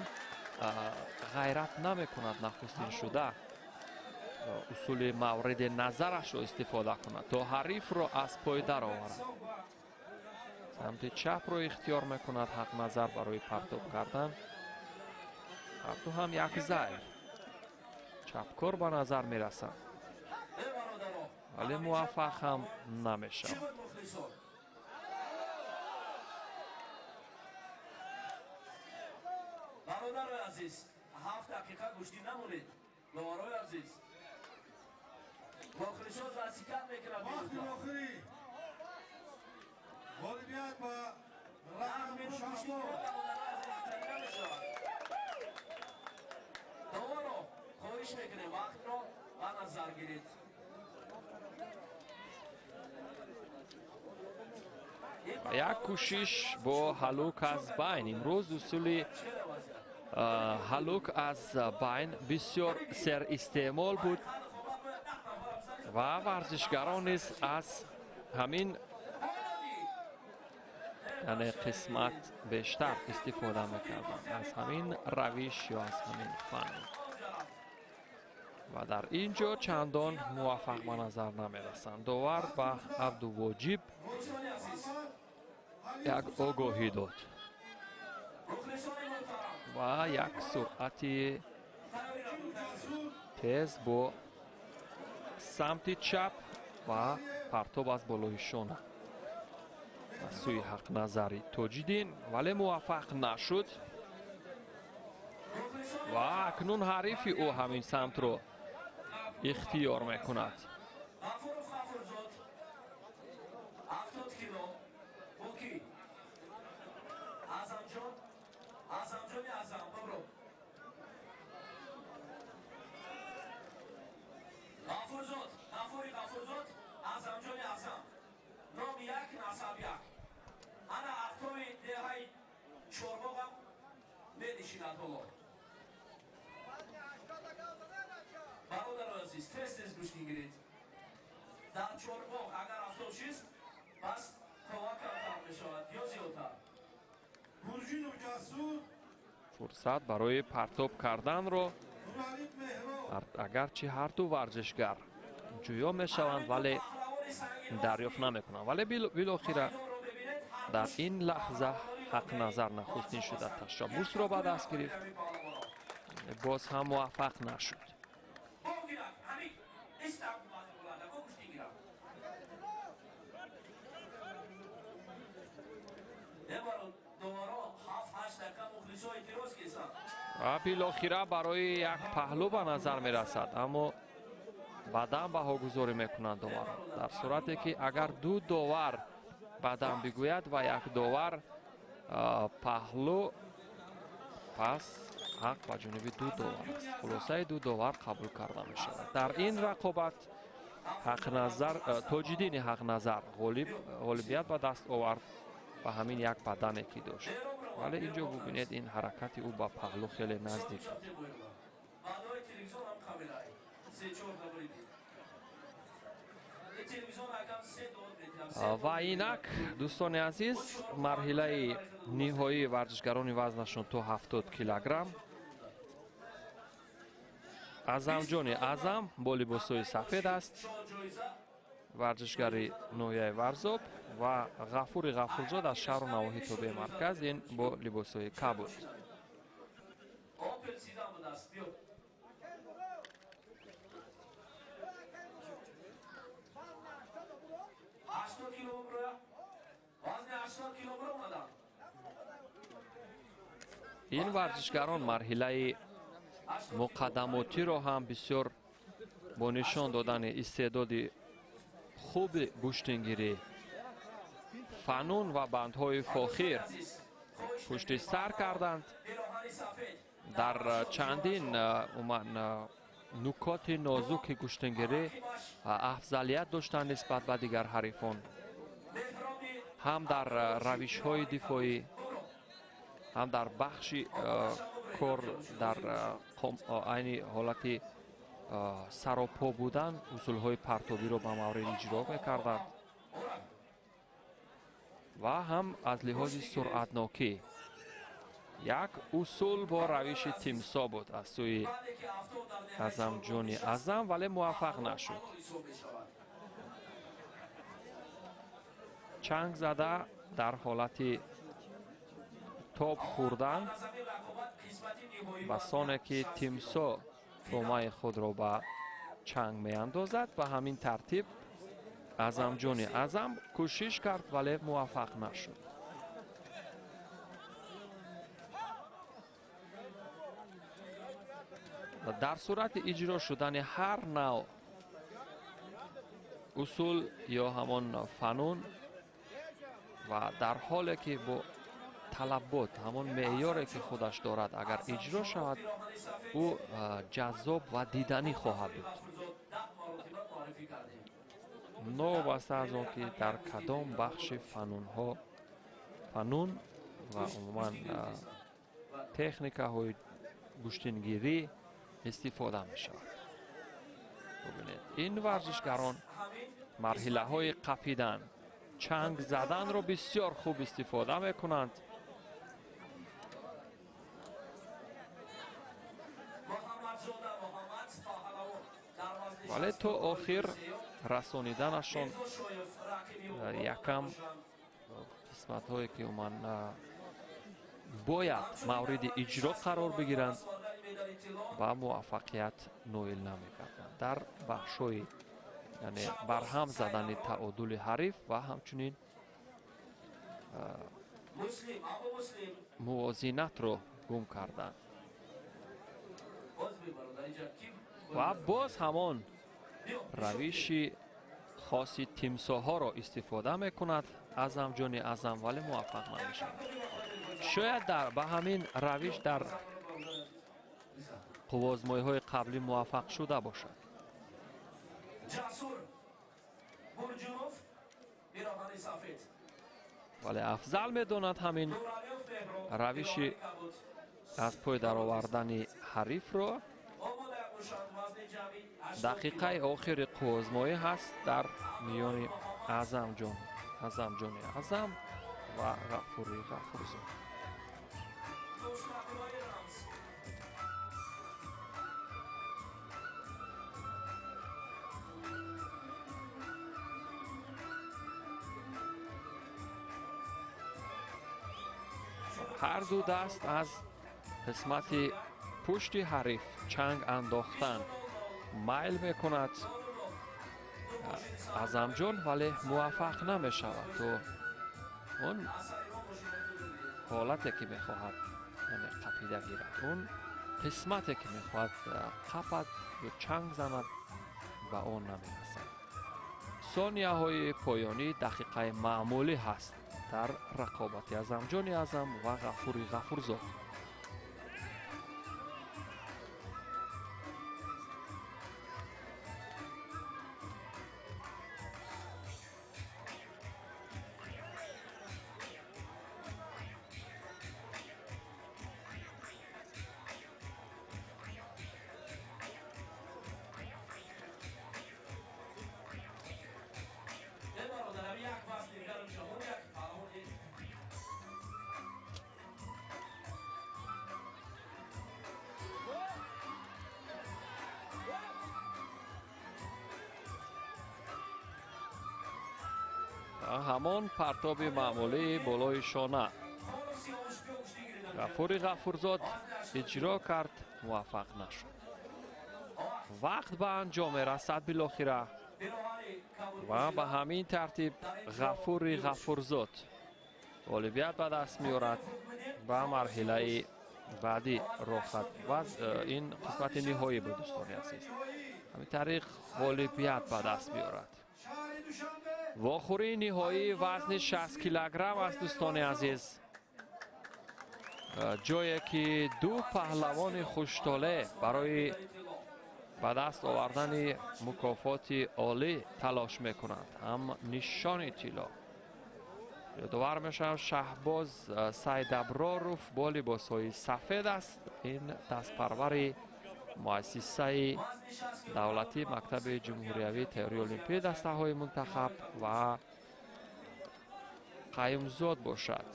ғайрат намекунад нахустин шуда усули мавриди назарашро истифода кунад, то ҳарифро аз пой дароварад. Самти чапро ихтиёр мекунад Ҳақназар барои партоб кардан. Ҳарду ҳам як зайр чапкор ба назар мерасанд, вале муваффақ ҳам намешавад. Бародарои азиз, 7 дақиқа гӯштӣ намонед. Доварои азиз, мухлисон васикат мекунад. Вақти охирӣ ғолибият ба Доваро, хоҳиш мекунем, вақтро ба назар гиред. Як кӯшиш бо ҳалук аз байн. Имрӯз усули ҳалук аз байн бисёр серистеъмол буд ва варзишгарон низ аз ҳамин, яъне қисмат бештар истифода мекарданд, аз ҳамин равиш ё аз ҳамин фан. Ва дар ин ҷо чандон муваффақ ба назар намерасанд. Довар ба Абдувоҷиб як огоҳӣ дод ва як суръати тез бо самти чап ва партоб аз болои шона ба сӯи Ҳақназари Тоҷиддин, вале муваффақ нашуд. Ва акнун ҳарифи ӯ ҳамин самтро ихтиёр мекунад. Фурсат барои партоб карданро агарчи ҳарду варзишгар ҷӯё мешаванд, вале дарёфт намекунанд. Вале билохира дар ин лаҳза Ҳақназар нахустин шуда ташаббусро ба даст гирифт, боз ҳам муваффақ нашуд. Ва билохира барои як паҳлӯ ба назар мерасад, аммо баъдан баҳогузорӣ мекунанд доварон. Дар сурате ки агар ду довар баъдан бигӯяд ва як довар паҳлӯ, пас ҳақ ба ҷониби ду довар аст. Хулосаи ду довар қабул карда мешавад. Дар ин рақобат Ҳақназар, Тоҷиддини Ҳақназар ғолибият ба даст овард ба ҳамин як бадане ки дошт. Вале инҷо бубинед, ин ҳаракати ӯ ба паҳлӯ хеле наздик буд. Ва инак, дӯстони азиз, марҳилаи ниҳоии варзишгарони вазнашон то 70 килограмм. Аъзамҷони Аъзам бо либосҳои сафед аст, варзишгари ноҳияи Варзоб, ва Ғафури Ғафурзод аз шаҳру навоҳии тобеи марказ, ин бо либосҳои кабуд. Ин варзишгарон марҳилаи муқаддамотиро ҳам бисёр бо нишон додани истеъдоди хуби гӯштингирӣ, фанун ва бандҳои фохир пушти сар карданд. Дар чандин нукоти нозуки гӯштингирӣ афзалият доштанд нисбат ба дигар ҳарифон, ҳам дар равишҳои дифоӣ, ҳам дар бахши кор дар айни ҳолати саропо будан усулҳои партобиро ба маврид иҷро мекарданд ва ҳам аз лиҳози суръатнокӣ. Як усул бо равиши тимсо буд аз сӯи Аъзамҷони Аъзам, вале муваффақ нашуд. Чанг зада дар ҳолати тоб хӯрдан ба соне ки тимсо тӯъмаи худро ба чанг меандозад, ба ҳамин тартиб Аъзамҷони Аъзам кӯшиш кард, вале муваффақ нашуд. Дар сурати иҷро шудани ҳар навъ усул ё ҳамон фанун ва дар ҳоле ки бо талабот ҳамон меъёре ки худаш дорад агар иҷро шавад, ӯ ҷаззоб ва диданӣ хоҳад буд. Новобаста аз он ки дар кадом бахши фанунҳо, фанун ва умуман техникаҳои гӯштингирӣ истифода мешавад. Бубинед, ин варзишгарон марҳилаҳои қапидан, чанг заданро бисёр хуб истифода мекунанд. Вале то охир расониданашон якам қисматҳое ки умуман бояд мавриди иҷро қарор бигиранд ба муваффақият ноил намекарданд. Дар бахшҳои яъне барҳам задани таодули ҳариф ва ҳамчунин мувозинатро гум карданд. Ва боз ҳамон равиши хоси тимсоҳоро истифода мекунад Аъзамҷони Аъзам, вале муваффақ намешавад. Шояд ба ҳамин равиш дар қуввозмоиҳои қаблӣ муваффақ шуда бошад. Вале афзал медонад ҳамин равиши аз пой даровардани ҳарифро. Дақиқаи охири қуввозмоӣ ҳаст дар миёни Аъзамҷони Аъзам ва Ғафури Ғафурзод. Ҳар ду даст аз қисмати пушти ҳариф чанг андохтан майл мекунад Аъзамҷон, вале муваффақ намешавад. То он ҳолате ки мехоҳад, яъне қапида гирад, он қисмате ки мехоҳад қапад ё чанг занад, ба он намерасад. Сонияҳои поёнӣ дақиқаи маъмулӣ ҳаст дар рақобати Аъзамҷони Аъзам ва Ғафури Ғафурзод. Ҳамон партоби маъмулии болои шона Ғафури Ғафурзод иҷро кард, муваффақ нашуд. Вақт ба анҷом мерасад билохира ва ба ҳамин тартиб Ғафури Ғафурзод ғолибият ба даст меорад, ба марҳилаи баъдӣ роҳ ва ин қисмати ниҳоӣ буд, дӯстони азиз. Ҳамин тариқ ғолибият ба даст меорад. Вохӯрии ниҳоии вазни 60 килограмм аст, дӯстони азиз, ҷое ки ду паҳлавони хуштоле барои ба даст овардани мукофоти олӣ талош мекунанд, ҳам нишони тилло. Ёдовар мешавам, Шаҳбоз Сайдаброров бо либосҳои сафед аст. Ин дастпарвари муассисаи давлатӣ мактаби ҷумҳуриявии теории олимпии дастаҳои мунтахаб ва Қаюмзод бошад.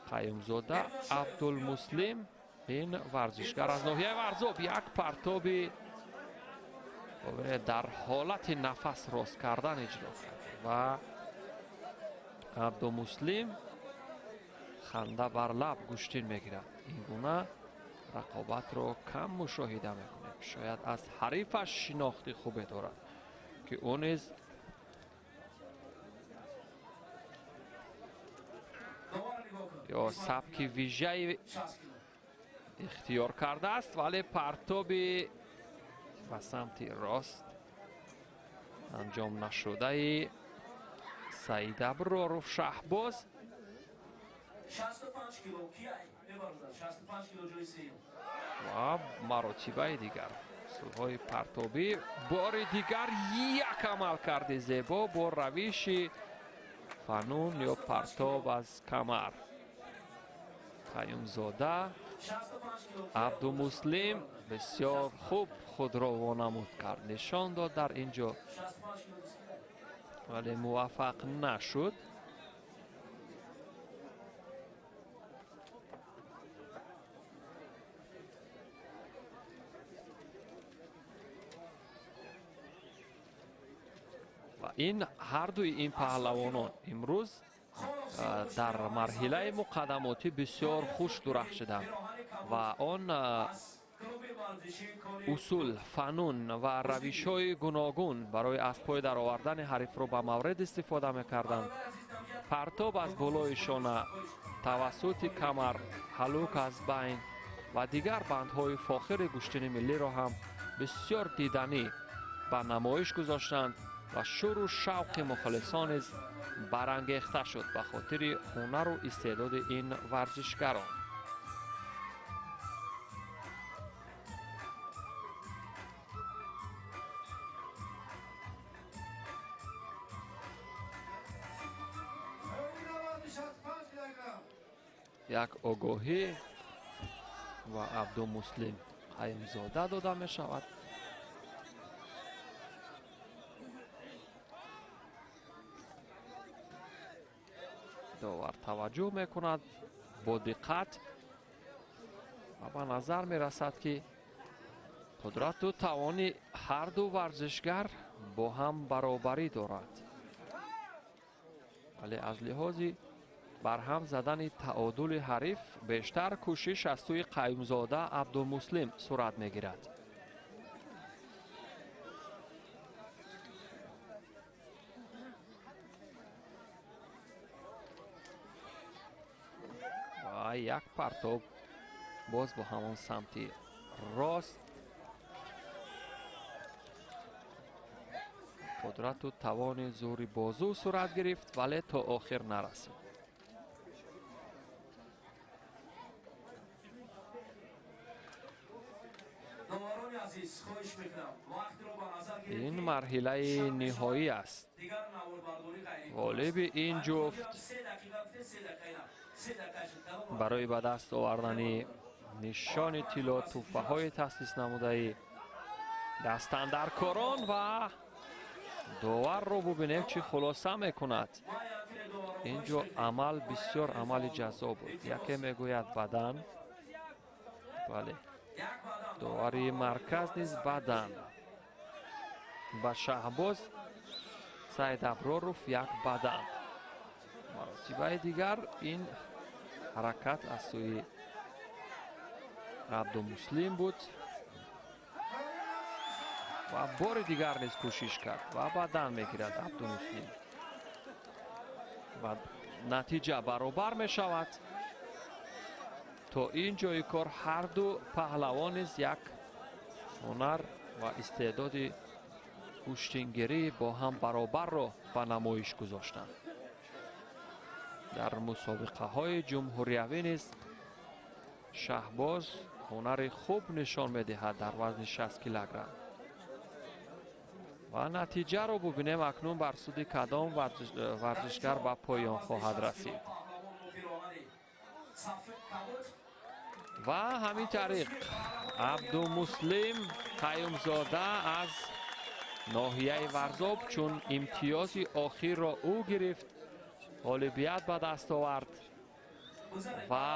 Қаюмзода Абдулмуслим, ин варзишгар аз ноҳияи Варзоб, як партоби дар ҳолати нафас рост кардан иҷро кард ва Абдулмуслим ханда бар лаб гӯштин мегирад. Ин гуна рақобатро кам мушоҳида мекунем. Шояд аз ҳарифаш шинохти хубе дорад, ки ӯ низ ё сабки вижаи ихтиёр кардааст, вале партоби ба самти рост анҷом нашудаи Саидаброров Шаҳбоз ва маротибаи дигар усулҳои партобӣ, бори дигар як амалкарди зебо бо равиши фанун ё партоб аз камар. Қаюмзода Абдумуслим бисёр хуб худро вонамуд кард, нишон дод дар ин ҷо, вале муваффақ нашуд. Ва ин ҳардуи ин паҳлавонон имрӯз дар марҳилаи муқаддамотӣ бисёр хуш дурахшиданд ва он усул, фанун ва равишҳои гуногун барои аз пой даровардани ҳарифро ба маврид истифода мекарданд. Партоб аз болои шона, тавассути камар, ҳалук аз байн ва дигар бандҳои фохири гӯштини миллиро ҳам бисёр диданӣ ба намоиш гузоштанд ва шуру шавқи мухолисон низ барангехта шуд ба хотири ҳунару истеъдоди ин варзишгарон. Як огоҳӣ ва Абдумуслим Қаюмзода дода мешавад. Довар таваҷҷӯҳ мекунад бо диққат ва ба назар мерасад, ки қудрату тавони ҳарду варзишгар бо ҳам баробарӣ дорад, вале аз лиҳози барҳам задани таъодули ҳариф бештар кӯшиш аз сӯи Қаюмзода Абдумуслим сурат мегирад. Ва як партоб боз бо ҳамон самти рост. Қудрату тавони зӯри бозу сурат гирифт, вале то охир нарасид. Ин марҳилаи ниҳоӣ аст. Ғолиби ин ҷуфт барои ба даст овардани нишони тилло тӯҳфаҳои таъсис намудаи дастандаркорон ва доварро бубинем чӣ хулоса мекунад. Ин ҷо амал бисёр амали ҷаззоб буд. Яке мегӯяд бадан, бале, довари марказ низ бадан. Ба Шаҳбоз Саидаброров як бадан. Маротибаи дигар ин ҳаракат аз сӯи Абдумуслим буд ва бори дигар низ кӯшиш кард ва бадан мегирад Абдумуслим ва натиҷа баробар мешавад. То ин ҷои кор ҳарду паҳлавон низ як ҳунар ва истеъдоди гӯштингирӣ бо ҳам баробарро ба намоиш гузоштанд. Дар мусобиқаҳои ҷумҳуриявӣ низ Шаҳбоз ҳунари хуб нишон медиҳад дар вазни 60 килограмм. Ва натиҷаро бубинем акнун бар суди кадом варзишгар ба поён хоҳад расид. Ва ҳамин тариқ Абдумуслим Қаюмзода аз ноҳияи Варзоб чун имтиёзи охирро ӯ гирифт, ғолибият ба даст овард ва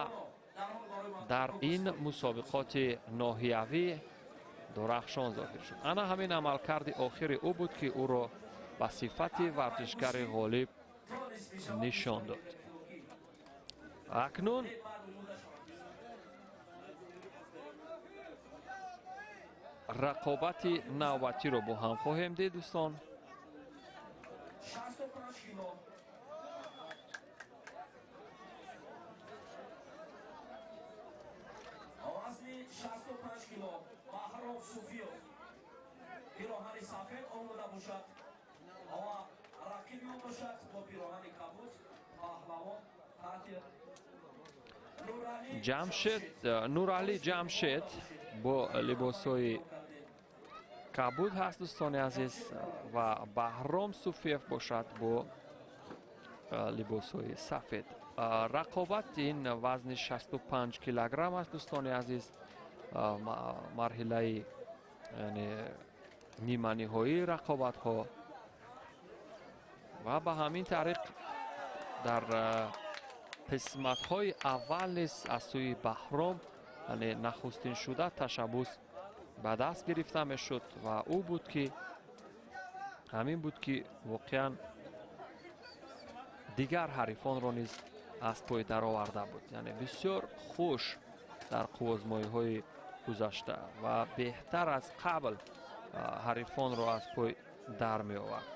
дар ин мусобиқоти ноҳиявӣ дурахшон зоҳир шуд. Ана ҳамин амалкарди охири ӯ буд, ки ӯро ба сифати варзишгари ғолиб нишон дод. Акнун рақобати навбатиро бо ҳам хоҳем дид, дӯстон. Вазни 65 кило Баҳром Суфиёв пироҳани сафед омода бошад ва рақиби ӯ бошад бо пироҳани кабуд паҳлавон таҳти Ҷамшед Нуралӣ Ҷамшед бо либосҳои кабуд ҳаст, дӯстони азиз, ва Баҳром Суфиев бошад бо либосҳои сафед. Рақобат ин вазни 65 килограмм аст, дӯстони азиз. Марҳилаи ниманиҳоии рақобатҳо ва ба ҳамин тариқ дар қисматҳои аввал низ аз сӯи Баҳром нахустин шуда ташаббус ба даст гирифта мешуд ва ӯ буд ки ҳамин буд ки воқеан дигар ҳарифонро низ аз пой дароварда буд. Яъне бисёр хуш дар қуввозмоиҳои гузашта ва беҳтар аз қабл ҳарифонро аз пой дар меовард.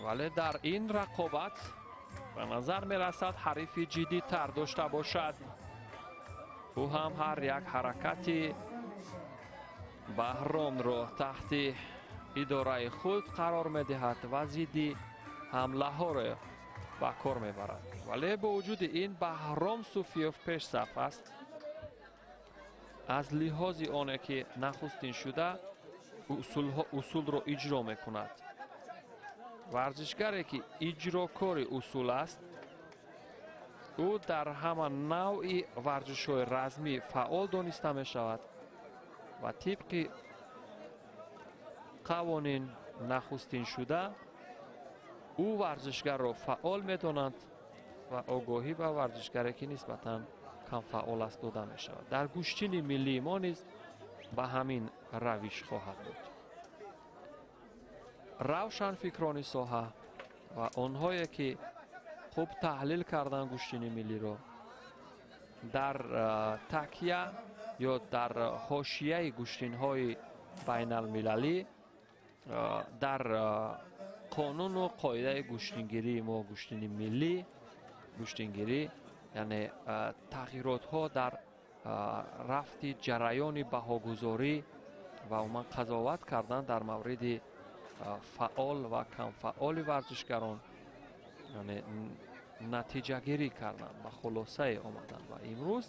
Вале дар ин рақобат ба назар мерасад ҳарифи ҷиддитар дошта бошад. Ӯ ҳам ҳар як ҳаракати Баҳромро таҳти идораи худ қарор медиҳад ва зидди ҳамлаҳоро ба кор мебарад. Вале бо вуҷуди ин Баҳром Суфиёв пешсаф аст. Аз лиҳози оне ки нахустин шуда усулро иҷро мекунад. Варзишгаре ки иҷрокори усул аст, ӯ дар ҳама навъи варзишҳои размӣ фаъол дониста мешавад ва тибқи қавонин нахустин шуда ӯ варзишгарро фаъол медонанд ва огоҳӣ ба варзишгаре ки нисбатан камфаъол аст дода мешавад. Дар гӯштини миллии мо низ ба ҳамин равиш хоҳад буд. Равшанфикрони соҳа ва онҳое ки хуб таҳлил кардан гӯштини миллиро дар такя ё дар ҳошияи гӯштинҳои байналмилалӣ дар қонуну қоидаи гӯштингирии мо, гӯштини миллӣ, гӯштингирӣ, яъне тағйиротҳо дар рафти ҷараёни баҳогузорӣ ва умуман қазоват кардан дар мавриди фаъол ва камфаъоли варзишгарон, яъне натиҷагирӣ кардан, ба хулосае омаданд. Ва имрӯз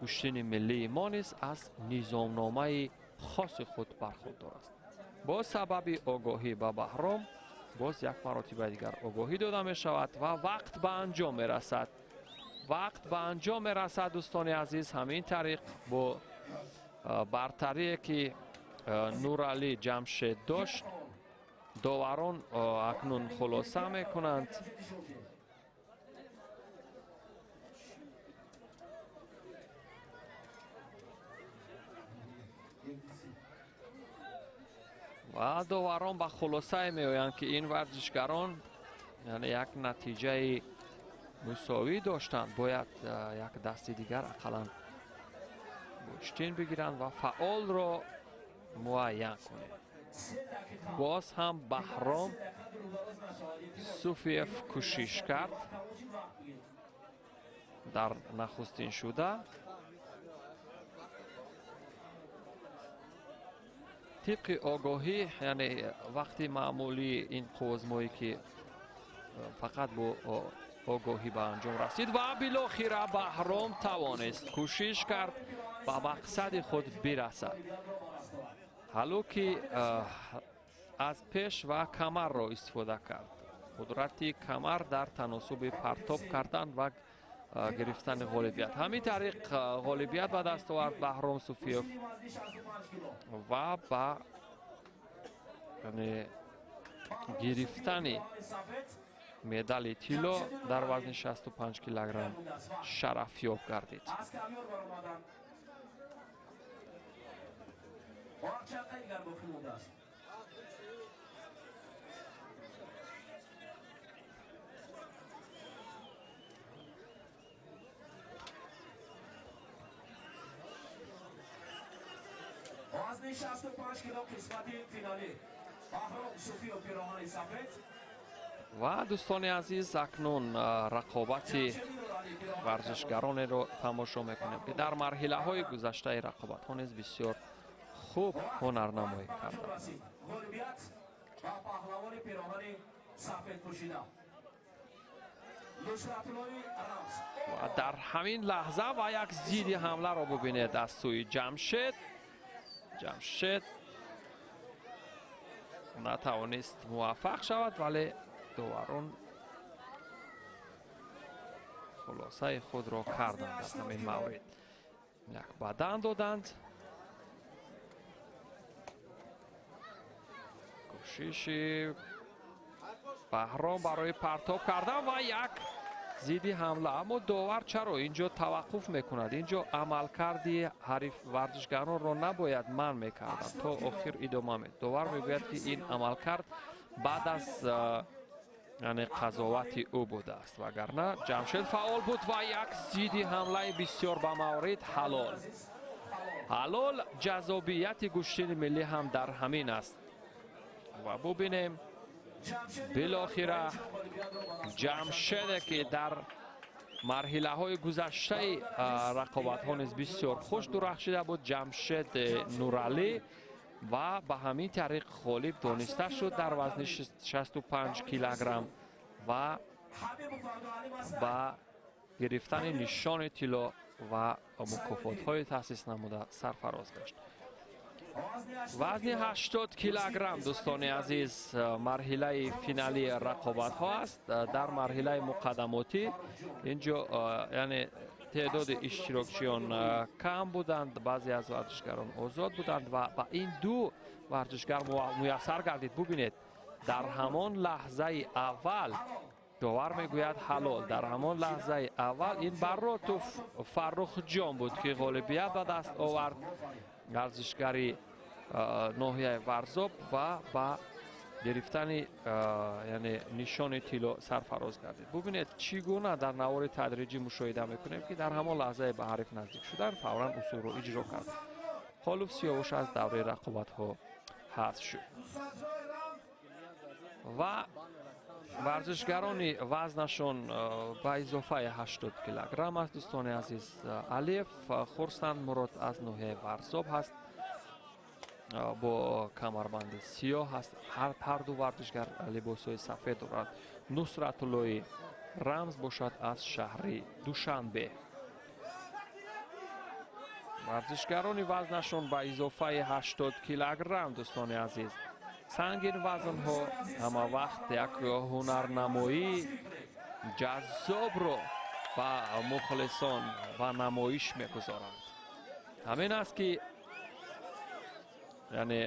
гӯштини миллии мо низ аз низомномаи хоси худ бархурдор аст. Бо сабаби огоҳӣ ба Баҳром боз як маротиба дигар огоҳӣ дода мешавад ва вақт ба анҷом мерасад. Вақт ба анҷом мерасад, дӯстони азиз. Ҳамин тариқ бо бартарие ки Нуралӣ Ҷамшед дошт, доварон акнун хулоса мекунанд. Ва доварон ба хулосае меоянд ки ин варзишгарон, яъне як натиҷаи мусовӣ доштанд, бояд як дасти дигар ақаллан гӯштин бигиранд ва фаъолро муайян кунем. Боз ҳам Баҳром Суфиев кӯшиш кард дар нахустин шуда. Тибқи огоҳӣ, яъне вақти маъмулии ин қуввозмоӣ ки фақат бо огоҳӣ ба анҷом расид ва билохира Баҳром тавонист, кӯшиш кард ба мақсади худ бирасад. Ҳалӯ ки аз пеш ва камарро истифода кард. Қудрати камар дар таносуби партоб кардан ва гирифтани ғолибият. Ҳамин тариқ ғолибият ба даст овард Баҳром Суфиев ва ба гирифтани медали тилло дар вазни 65 килограмм шарафёб гардид. Вазни 65 кило қисмати финалӣ. Баҳром Суфиев пироҳани сафед. Ва дӯстони азиз, акнун рақобати варзишгаронеро тамошо мекунем ки дар марҳилаҳои гузаштаи рақобатҳо низ бисёр хуб ҳунарнамоӣ карданд. Ғолибият ба паҳлавони пироҳани сафед пӯшида. Ва дар ҳамин лаҳза ва як зидди ҳамларо бубинед аз сӯи Ҷамшед. Ҷамшед натавонист муваффақ шавад, вале доварон хулосаи худро карданд дар ҳамин маврид. Як бадан доданд. Кӯшиши Баҳром барои партоб кардан ва як зидди ҳамла. Аммо довар чаро инҷо таваққуф мекунад? Инҷо амалкарди ҳариф варзишгаронро набояд манъ мекарданд, то охир идома мед. Довар мегӯяд ки ин амалкард баъд аз яъне қазовати ӯ будааст, вагарна Ҷамшед фаъол буд ва як зидди ҳамлаи бисёр ба маврид ҳалол. Ҳалол. Ҷазобияти гӯштини миллӣ ҳам дар ҳамин аст. Ва бубинем билохира Ҷамшеде ки дар марҳилаҳои гузаштаи рақобатҳо низ бисёр хуш дурахшида буд, Ҷамшед Нуралӣ, ва ба ҳамин тариқ ғолиб дониста шуд дар вазни 65 килограмм ва ба гирифтани нишони тилло ва мукофотҳои таъсис намуда сарфароз гашт. Вазни 80 килограмм, дӯстони азиз, марҳилаи финалии рақобатҳо аст. Дар марҳилаи муқаддамотӣ инҷо яъне теъдоди иштирокчиён кам буданд, баъзе аз варзишгарон озод буданд ва ба ин ду варзишгар муяссар гардид. Бубинед, дар ҳамон лаҳзаи аввал Довар мегӯяд ҳалол. Дар ҳамон лаҳзаи аввал ин Баротов Фаррухҷон буд, ки ғолибият ба даст овард, варзишгари ноҳияи Варзоб, ва ба гирифтани яъне нишони тилло сарфароз гардид. Бубинед, чӣ гуна дар навори тадриҷӣ мушоҳида мекунем, ки дар ҳамон лаҳзаи ба ҳариф наздик шудан фавран усулро иҷро кард. Холов Сиёвуш аз давраи рақобатҳо ҳазф шуд. Ва варзишгарони вазнашон ба изофаи 80 килограмм аст, дӯстони азиз. Алиев Хурсанд Мурод аз ноҳияи Варзоб ҳаст, бо камарбанди сиёҳ ҳаст. Ҳар ду варзишгар либосҳои сафед дорад. Нусратуллои Рамз бошад аз шаҳри Душанбе. Варзишгарони вазнашон ба изофаи 80 килограмм, дӯстони азиз. Сангин вазнҳо ҳама вақт як ҳунарнамоии ҷаззобро ба мухлисон ба намоиш мегузоранд. Ҳамин аст, ки яъне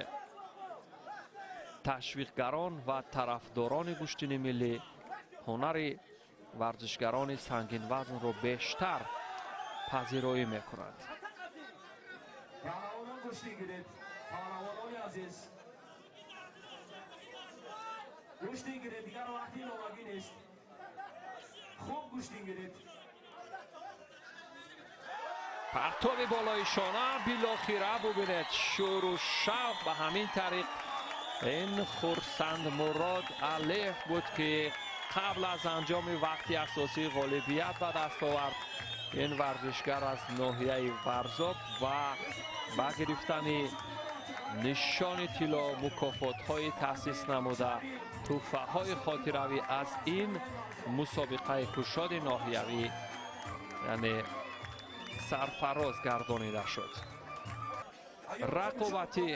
ташвиқгарон ва тарафдорони гӯштини миллӣ ҳунари варзишгарони сангинвазнро бештар пазироӣ мекунанд. Гӯштин гиред, дигар вақти иловагӣ нест. Хуб гӯштин гиред. Партоби болои шона, билохира бубинед, шӯру шавқ ба ҳамин тариқ ин Хурсанд Мурод Алиев буд, ки қабл аз анҷоми вақти асосӣ ғолибият ба даст овард. Ин варзишгар аз ноҳияи Варзоб ва ба гирифтани нишони тилло, мукофотҳои таъсис намуда, тӯҳфаҳои хотиравӣ аз ин мусобиқаи кушоди ноҳиявӣ яъне сарфароз гардонида шуд. Рақобати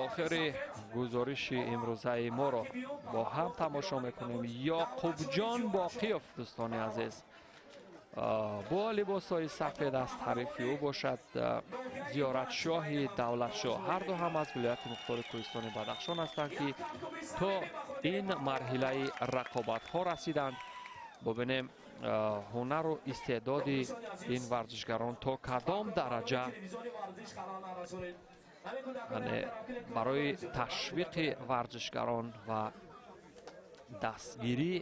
охири гузориши имрӯзаи моро бо ҳам тамошо мекунем. Ёқубҷон Боқиёв, дӯстони азиз, бо либосҳои сафед аст. Ҳарифи ӯ бошад Зиёратшоҳи Давлатшоҳ. Ҳар ду ҳам аз вилояти мухтори кӯҳистони Бадахшон ҳастанд, ки то ин марҳилаи рақобатҳо расиданд. Бубинем ҳунару истеъдоди ин варзишгарон то кадом дараҷа барои ташвиқи варзишгарон ва дастгирӣ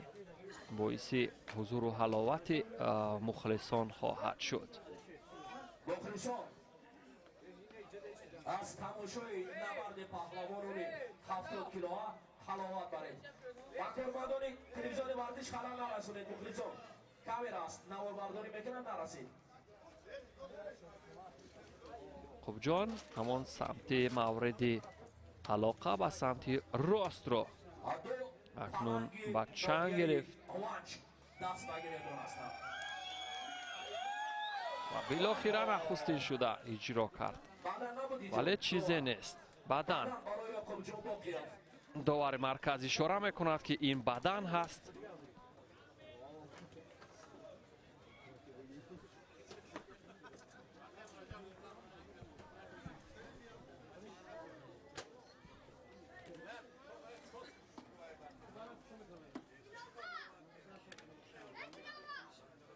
боиси ҳузуру ҳаловати мухлисон хоҳад шуд. Аз тамошои набарди паҳлавонони 70 килоа ҳаловат баред. Ба кормандони телевизиони варзиш халал нарасонед, мухлисон. Камера аст, наворбардорӣ мекунад, нарасед. Қубҷон ҳамон самти мавриди алоқа ба самти ростро акнун ба чанг гирифт ва билохира нахустин шуда иҷро кард, вале чизе нест. Бадан довари марказ ишора мекунад, ки ин бадан ҳаст.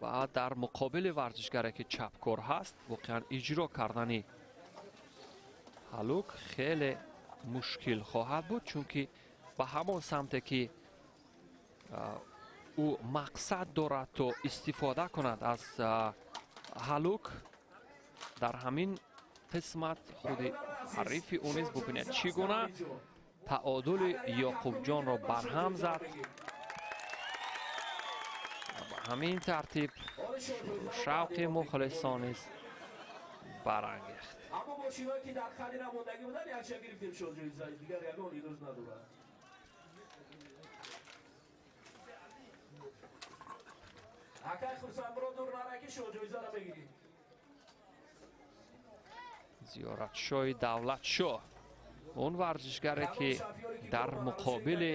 Ва дар муқобили варзишгаре, ки чапкор ҳаст, воқеан иҷро кардани ҳалук хеле мушкил хоҳад буд, чунки ба ҳамон самте, ки ӯ мақсад дорад то истифода кунад аз ҳалук, дар ҳамин қисмат худи ҳарифи ӯ низ бубинед, чӣ гуна таодули Ёқубҷонро барҳам зад. Ҳамин тартиб шавқи мухлисон низ барангехт. Аммо мошинҳое, ки дар хари намондагӣ буданд, якча гирифтем шоҳҷоиза, дигар ягон ирӯз надорад. Акай Хурсандмурод, дур нара, ки шоҳҷоизаро мегирӣ. Зиёратшоҳи Давлатшоҳ, он варзишгаре, ки дар муқобили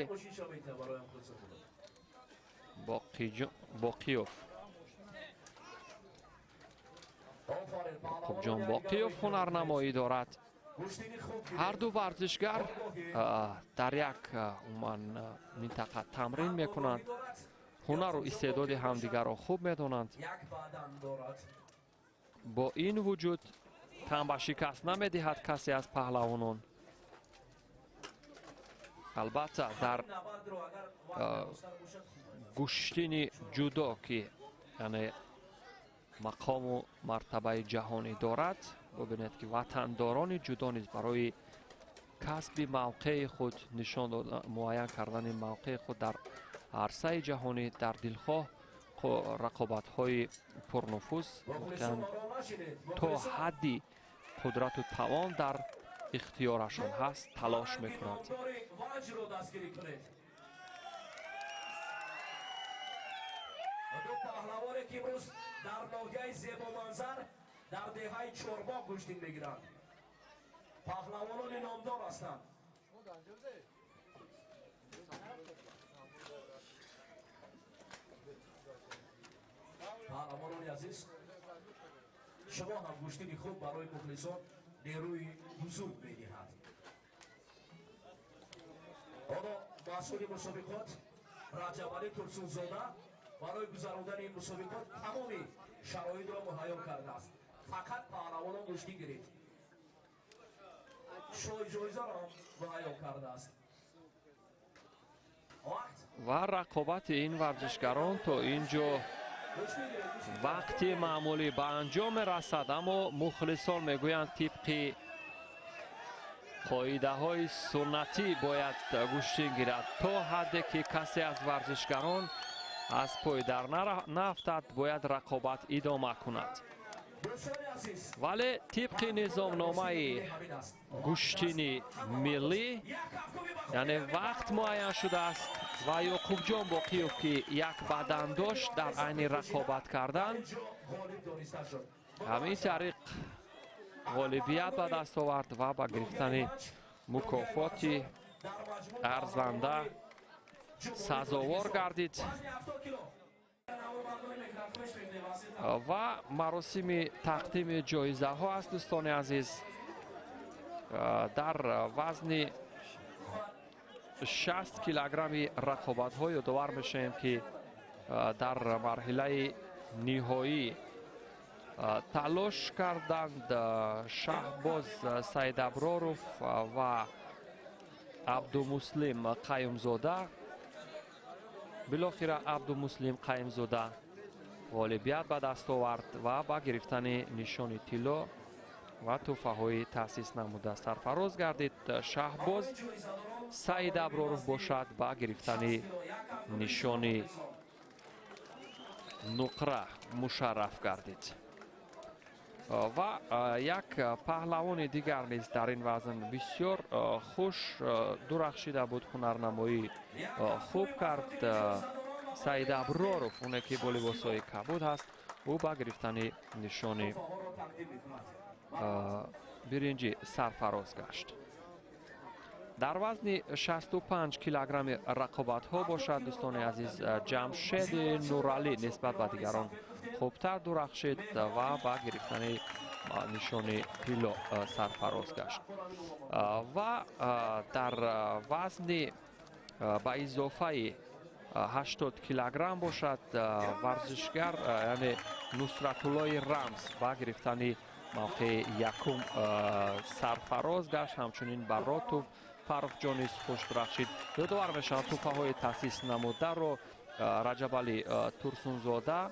Боқиёв, Ёқубҷон Боқиёв ҳунарнамоӣ дорад. Ҳар ду варзишгар дар як умуман минтақа тамрин мекунанд. Ҳунару истеъдоди ҳамдигарро хуб медонанд. Бо ин вуҷуд тан ба шикаст намедиҳад касе аз паҳлавонон. Албатта, дар гӯштини ҷудо, ки яъне мақому мартабаи ҷаҳонӣ дорад, бубинед, ки ватандорони ҷудо низ барои касби мавқеи худ, нишон дода, муайян кардани мавқеи худ дар арсаи ҷаҳонӣ дар дилхоҳ рақобатҳои пурнуфуз воқеан то ҳадди қудрату тавон дар ихтиёрашон ҳаст, талош мекунанд. Ду паҳлавоне, ки имрӯз дар ноҳияи зебоманзар, дар деҳаи Чорбоғ гӯштин мегиранд, паҳлавонони номдор ҳастанд. Паҳлавонони азиз, шумо ҳам гӯштини хуб барои мухлисон нерӯи бузург медиҳад. Ҳоло масъули мусобиқот Раҷабалӣ Турсунзода барои гузарондани ин мусобиқот тамоми шароитро муҳайё кардааст. Фақат паҳлавонон гӯштин гиред, шоҳҷоизаро ҳам муҳайё кардааст. Ва рақобати ин варзишгарон то ин ҷо вақти маъмулӣ ба анҷом мерасад, аммо мухлисон мегӯянд, тибқи қоидаҳои суннатӣ бояд гӯштин гирад. То ҳадде ки касе аз варзишгарон аз пой дар наафтад, бояд рақобат идома кунад. Вале тибқи низомномаи гӯштини миллӣ, яъне вақт муайян шудааст ва Ёқубҷон Боқиев, ки як бадан дошт дар айни рақобат кардан, ҳамин тариқ ғолибият ба даст овард ва ба гирифтани мукофоти арзанда сазовор гардид. Ва маросими тақдими ҷоизаҳо аст, дӯстони азиз. Дар вазни 60 килограмми рақобатҳо ёдовар мешавем, ки дар марҳилаи ниҳоӣ талош карданд Шаҳбоз Саидаброров ва Абдумуслим Қаюмзода. Билохира Абдумуслим Қаюмзода ғолибият ба даст овард ва ба гирифтани нишони тилло ва тӯҳфаҳои таъсис намуда сарфароз гардид. Шаҳбоз Саидаброров бошад, ба гирифтани нишони нуқра мушарраф гардид. Ва як паҳлавони дигар низ дар ин вазн бисёр хуш дурахшида буд, ҳунарнамоӣ хуб кард. Саидаброров, оне ки бо либосҳои кабуд ҳаст, ӯ ба гирифтани нишони биринҷӣ сарфароз гашт. Дар вазни 65 килограмми рақобатҳо бошад, дӯстони азиз, Ҷамшеди Нуралӣ нисбат ба дигарон хубтар дурахшид ва ба гирифтани нишони тилло сарфароз гашт. Ва дар вазни ба изофаи 80 килограмм бошад, варзишгар, яъне Нусратуллои Рамз, ба гирифтани мавқеи якум сарфароз гашт. Ҳамчунин Баротов Фаррухҷон низ хуш дурахшид. Ёдовар мешаванд, тӯҳфаҳои таъсис намударо Раҷабалӣ Турсунзода,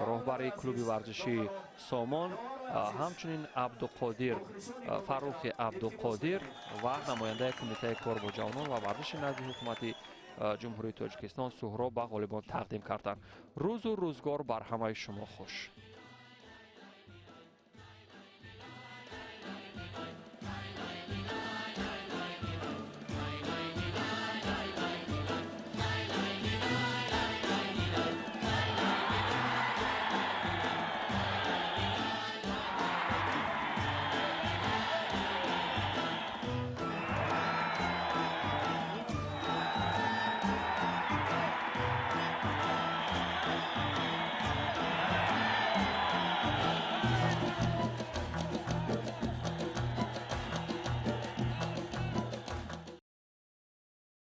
роҳбари клуби варзишии Сомон, ҳамчунин Абдуқодир Фаррухи Абдуқодир ва намояндаи Кумитаи кор бо ҷавонон ва варзиши назди ҳукумати Ҷумҳурии Тоҷикистон Суҳроб ба ғолибон тақдим карданд. Рӯзу рӯзгор бар ҳамаи шумо хуш.